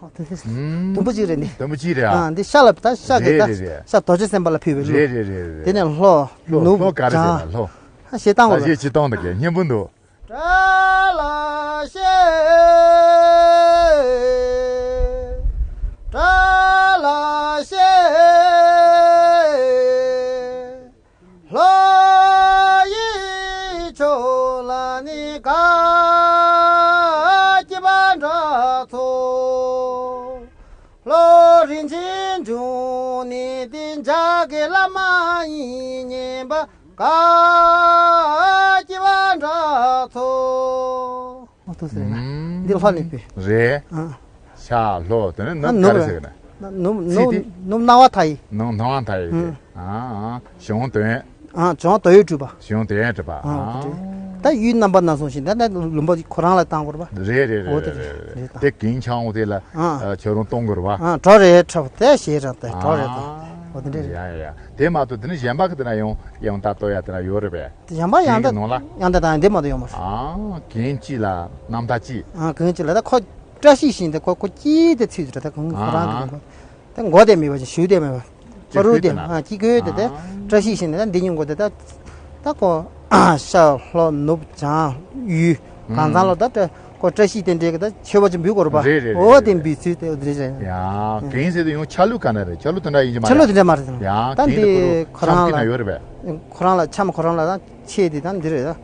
ཨ། དེ་དེ། ཨུམ། དུམ་བུ་གཅིག་རེད་འདི། དུམ་བུ་གཅིག་རེད་ཨ། ཨ། འདི་ཤ་ལ་ད་ཤ་གི་རེད་ད། རེད་རེད། ཤ་རྡོ་རྗེ་སེམས་དཔའ་ལ་ཕུལ་བའི་གླུ། རེད་རེད་རེད་རེད། དེ་ནས་ལྷོ། ལྷོ། ནུབ། ལྷོ་ག་རེ་བྱས་བྱང་། ན་ལྷོ། ཨ། གཞས་བཏང་དགོས་རེད། གཞས་ཅིག་བཏང་འདུག་གས། སྙན་པོ་འདུག། ཨོ་ཐུགས་སྲས་ན། ཨུམ། འདི་ལྷོ་ནས་པས། རེད། ཨ། ཤར་ལྷོ་དེ་ནས་ཨ། ནུབ་ནུབ་ག་རེ་ཟེར་གི་ན། ནུབ་ཚིག་ནུབ་དེ། ནུབ་སྣང་བ་མཐའ་ཡས། ནུབ་སྣང་བ་མཐའ་ཡས་དེ། ཨུམ། ཨ། ཨ། གཞུང་དོན། ཨ། གཞུང་དོན་ཡོད་གྲུབ་པ། གཞུང་དོན་ཡོད་གྲུབ་པ། ཨ། ཨ། དེ་འདྲ། ད་ཡུལ་རྣམ་པ་སྣ་ཚོགས་ཤིང་ད་ད་ལུང་པ་ཁོ་རང་ལ་བཏང་དགོས་རེད་པ། རེད་རེད་རེད། འོ་དེ་རེད་རེད། རེད་ད། དེ་གངས་འཁྱག་འོ་དེ་ལ། ཨ། ཨ། ཁྱོད་རང་གཏོང་དགོས་རེད་པ། ཨ། གྲོགས་རེད་འཁྲབ་དེ་ཞེས་རང་དེ་གྲོགས་རེད་ད། ཨ། འོ་དེ་འདྲ་རེད། ཡ་ཡ་ཡ། དེ་མ་གཏོགས་དེ་ནི་གཞན་པ་གི་དེ་ན་ཡང་ཡང་ད་ལྟོ་ཡ་དེ་ན་ཡོད་རེད་པས། གཞན་པ་ཡང་དེ་ནང་ལ། ཡང་དེ་དང་འདི་མ་གཏོགས་ཡོད་མ་རེད། ཨ། གངས་གཅིག་ལ་རྣམ་ཐར་གཅིག། ཨ། གངས་གཅིག་ལ་ད་ཁོ་བཀྲ་ཤིས་ཤིང་དེ་ཁོ་ཁོ་སྐྱིད་དེ་ཚུད་དེ་ད་གངས་ཁོ་རང་གི། ཨ། དེ་མགོ་དེ་མེད་པ་ཅིག་གཞུ་དེ་མེད་པ། ཕ་རུ་དེ། ཨ། ཅི་གོས་དེ་དེ། ཨ། བཀྲ་ཤིས་ཤིང་དེ་ད་འདི་ཉིན་གོ་དེ་ད། ད་ཁོ། ཤར་ལྷོ་ནུབ་བྱང་ཡུལ། གང་ཚང་ལོ་ད་ད་ཁོ་བཀྲ་ཤིས་རྟེན་འབྲེལ་གི་ད་མཆོད་པ་ཅིག་འབུལ་དགོས་རེད་པ། རེད་རེད་རེད། འོ་དེ་འབུལ་ཚུལ་དེ་འོ་དེ་རེད། ཡ། གངས་ཟེར་དུས་ཡང་ཆ་ལུགས་ག་འདྲ་རེད། ཆ་ལུགས་དེ་འདྲ་ཡིན་གྱི་མ་རེད། ཆ་ལུགས་དེ་འདྲ་མ་རེད། ཡ། ད་གངས་དེ་འདི་ཁོ་ཁོ་རང་ལ། ཆམ་ཁྱི་ན་ཡོད་རེད་པས། ཁོ་རང་ལ་ཆམ་ཁོ་རང་ལ་ད་ཆེ་དེ་ད་འདི་རེད་ད།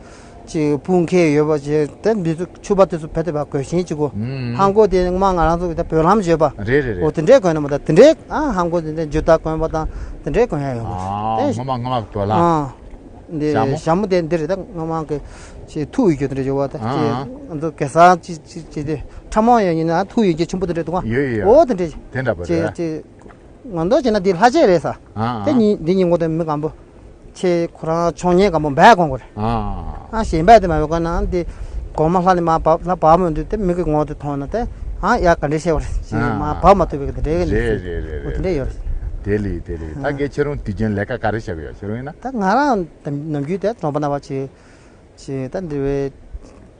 ཅིག་སྤུ་མཁན་ཡོད་པ་ཅིག་དེ་འདི་ཚོ་ཕྱུ་པ་དེ་ཚོ་བེད་དེ་བ་གོས་ཆེན་ཅིག་གོ། ཧང་གོ་དེ་ང་མ་ང་རང་ཚོ་གི་ད་བོད་ལྷམ་བྱོས་པ། རེད་རེད་རེད། འོ་དེ་འདྲའི་གོན་ན་མ་ད་དེ་འདྲའི་ཨ་ཧང་གོ་དེ་འདྲའི་འཇུ་ད་གོན་པ་དང་དེ་འདྲའི་གོན་ཡ་ཡོད་པ། ཨ། དེ་ངོ་མ་ངོ་མ་བོད་ལྷམ། ཨ། འདི་ཞྭ་མོ། ཞྭ་མོ་དེ་འདི་རེད་ད། ང་མ་གི་ཅིག་ཐུག་ཡོད་རྒྱུ་དེ་འདྲ་ཡོད་པ་ད། ཨ། ཅིག་ང་ཚོ་གེ་སར་ཅིག་ཅིག་ཅིག་དེ་ཁྲ་མོ་ཡ་ཡིན་ན་ཐུག་ཡོད་རྒྱུ་ཆེན་པོ་དེ་འདྲ་འདུག་ག། ཡོད་ཡོད་ཡོད། འོ་དེ་འདྲ། དེ་འདྲ་པོ་ཅིག་རེད། ཅིག་ང་ཚོ་བྱས་ན་འདི་ལྷ་ཆས་རེད་ས། ཨ། དེ་ཨ། ཉིན་འདི་ཉིན་གོ་དེ་མི་གང་པོ། ཁྱེད་ཁོ་རང་ཆོ་ངེ་གང་པོ་འབའ་གོན་དགོས་རེད། ཨ། ཨ། གཞན་པ་དེ་མ་བས་གོན་ན་འདི་གོང་མ་ལྷ་ནི་མ་བབ་ལྷ་བབ་མི་འདུག་དེ་མི་གི་ངོ་དེ་མཐོང་ན་དེ་ཨ་ཡ་ག་འདྲས་བཤད་པ་རེད་ཅེས། ཨ། མ་བབ་མ་ཐུབ་པའི་གི་དེ་འདྲའི་གི་གནས་ཚུལ། རེད་རེད་རེད། འོ་དེ་འདྲས་ཡོད་རེད། དེ་ལས་དེ་ལས་ད་གལ་ཁྱེད་རང་དུས་རྒྱུན་ལས་ཀ་ག་རེ་བྱེད་གི་ཡོད། ཁྱེད་རང་ཡིན་ན། ད་ང་རང་ནམ་རྒྱུན་དེ་གྲོང་པ་ན་བ་ཆེ་ཆེ་ད་འདི་བའི་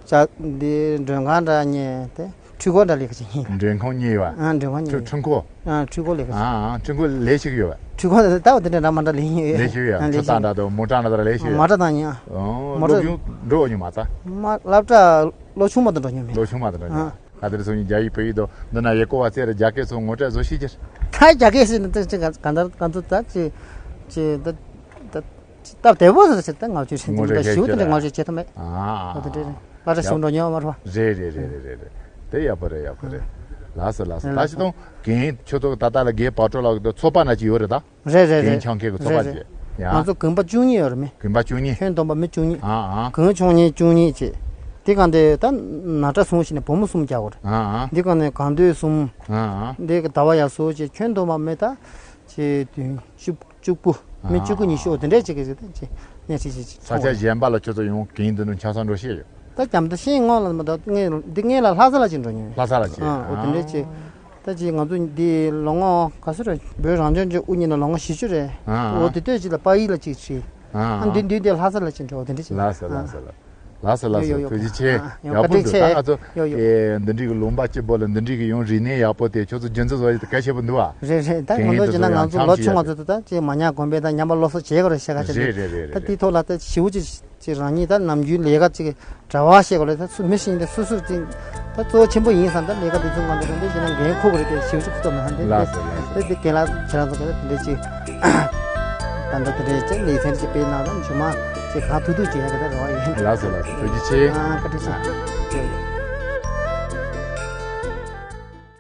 ཅག་འདི་མགྲོན་ཁང་འདྲ་ཉེ་དེ། འཕྲུལ་འཁོར་འདྲ་ལས་ཀ་བྱེད་མཁན། མགྲོན་ཁང་གཉིས་ཡོད་པ། ཨ། མགྲོན་ཁང་གཉིས། འཕྲུལ་འཕྲུལ་འཁོར། ཨ། འཕྲུལ་འཁོར་ལས་ཀ་བྱེད། ཨ། ཨ། འཕྲུལ་འཁོར་ལས་ཤིག་ཡོད་པ། འཕྲུལ་འཁོར་ལས་ད་འོ་དེ་འདྲ་འདྲ་མ་འདྲ་ལས་ཡིན་ཡོད། ལས་ཤིག་ཡོད། ཨ། ལས་ཤིག་འཕྲུལ་བཏང་འདྲ་དང་མོ་ཊ་འདྲ་ལས་ཤིག་ཡོད། མོ་ཊ་བཏང་ཡིན། ཨོ། མོ་ཊ། སློབ་སྦྱོང་འགྲོ་མྱོང་མ་ད། མ་སློབ་གྲྭ་སློབ་ཆུང་མ་དང་འགྲོ་མྱོང་མེད། སློབ་ཆུང་མ་དང་འགྲོ་མྱོང་། ཨ། ག་དེར་སོང་ཡིན་རྒྱ་ཡིག་བོད་ཡིག་དང་འདི་ན་ཡེ་ཀོ་བ་ཙེ་ར་རྒྱ་སྐད་སོང་ངོ་སྤྲད་བཟོ་ཤེས་ཀྱི། ད་རྒྱ་སྐད་ཟེར་ན་ད་ཅི་ག་ག་འདར་ག་ཚོད་ད་ཅི་ཅི་ད་ད། སྟབས་བདེ་པོ་ཟེར་ཟེར་ད་ང་ཚོས་ཟེར་ངོ་འདི་འདྲ་སྤྲོད་ཞུ་དེ་འདྲ་ཤེས་ངོ་སྤྲོད་བྱེད་ཐུབ་མེད། ཨ། ཨོ་དེ་འདྲ་རེད། སློབ་གྲྭ་ཞུ་འགྲོ་མྱོང་མ་རེད་པ། རེད་རེད་རེད་རེད་རེད། དེ་ཡག་པོ་རེད། ཡག་པོ་རེད། ལགས་སོ་ལགས་སོ། ད་ཅི་ཐོང་གིན་ཁྱོད་ཚོ་ད་ལྟ་ལ་རྒན་བག་གྲོ་ལགས་ཀྱི་ཚོགས་པ་ན་ཅི་ཡོད་རེད་ད། རེད་རེད་རེད། གིན་ཆང་ཁེ་གི་ཚོགས་པ་རེད་ཅི། རེད། ཡ། ང་ཚོ་གོན་པ་བཅུ་གཉིས་ཡོད་རེད་མི། གོན་པ་བཅུ་གཉིས། ཁྱོན་བསྡོམས་པ་མི་བཅུ་གཉིས། ཨ་ཨ། གོན་ཆུང་གཉིས་བཅུ་གཉིས་བྱས། དེ་གང་དེ་ད་ན་ཏྲ་གསུམ་ཞིག་ནས་བུ་མོ་གསུམ་རྒྱག་གོ་རེད། ཨ་ཨ། འདི་གང་ནས་གང་འདོད་གསུམ། ཨ་ཨ། འདི་གི་ཟླ་བ་ཡར་སོ་བྱས་ཁྱོན་བསྡོམས་པ་མི་ད། ཆེ་དུས་བཅུ་བཅུ་དགུ། མི་བཅུ་དགུ་ཉི་ཤུ་འོ་དེ་འདྲས་ཅིག་གི་ཅིག་གནས་ཁྲིད་ཅིག་ཅིག་ས་ཆ་གཞན་པ་ལ་ཁྱོད་ཚོ་ཡོང་གིན་དུ་ནུ་ཆ་ཚང་འགྲོ་ཤེས་ཡོད། ད་རྒྱམ་ད་ཤིང་སྔོན་ལ་མ་ད་ངས་འདི་ངས་ལ་ལྷ་ས་ལ་ཅིག་འགྲོ་མྱོང་། ལྷ་ས་ལ་ཅིག་ཨ་འོ་དེ་འདྲས་ཅིག་ད་ཅིག་ང་ཚོ་འདི་ལོ་ངོ་ག་ཚོད་རེད། བོད་རང་སྐྱོང་ལྗོངས་དབུ་བརྙེས་ནས་ལོ་ངོ་བཞི་བཅུ་རེད། ཨ་འོ་དེ་དུས་ཅིག་ལ་པ་ཡིག་ལ་ཅིག་བྲིས། ཨ་འདི་འདི་འདི་ལྷ་ས་ལ་ཅིག་འགྲོ་འོ་དེ་འདྲས་ཅིག་ལ་ས་ལ་ས་ལ། ལགས་སོ་ལགས་སོ། ཡོ་ཡོ་ཡོ། ཐུགས་རྗེ་ཆེ། ཨ་ཡོ། ཡག་པོ་འདུག་ད་ང་ཚོ་ཡོ་ཡོ། ཨེ་འདི་འདྲའི་གི་ལུང་པ་སྐྱིད་པོ་ལ་འདི་འདྲའི་གི་ཡང་རིག་གནས་ཡག་པོ་དེ་ཁྱོད་ཚོ་རྒྱུན་འཛིན་བཟོ་ཡི་གལ་ཆེན་པོ་འདུག་ཨ། རེད་རེད། ད་ང་ཚོ་བྱས་ན་ང་ཚོ་ལོ་ཆུང་བ་ཚོ་ད་ཅིག་མ་ཉམས་གོང་འཕེལ་དང་ཉམས་པ་སློབ་གསོ་བྱེད་དགོས་རེད་ཤག་ཁ་ཅིག་རེད། རེད་རེད་རེད། ད་དེའི་ཐོག་ལ་ད་ཞེ་པོ་ཅིག་ཅིག་རང་ཉིད་ད་ནམ་རྒྱུན་ལས་ཀ་ཅིག་གྲྭ་བ་བཤད་དགོས་རེད། ད་སུ་མི་ཤེས་འདི་སུ་སུར་ཅིག་ད་གཙོ་བོ་ཆེན་པོ་ཡིན་བསམ། ད་ལས་ཀ་འདི་ཚོ་ང་ཚོ་འདི་བྱས་ན་འགན་འཁུར་དགོས་རེད། དེ་ཞེ་པོ་ཅིག་ཁུར་ཐུབ་མ་ཧ་འདི། ལགས་སོ་ལགས་སོ། ད་འདི་རྒན་ལགས་ཁྱེད་རང་ཚོ་ག་ད་འདི་འདྲ་ཅིག་ད་འདི་འདི་འདྲ་ཅིག་ལེ་ཚན་ཅིག་སྤེལ་གནང་ན་ཇོ་མོ། དེ་གང་ཐུབ་ཐུབ་བྱེད་ཡག་གི་ད་རེ་བ་ཡིན། ལགས་སོ་ལགས་སོ། ཐུགས་རྗེ་ཆེ། ཨ་བཀའ་དྲིན་ཆེ།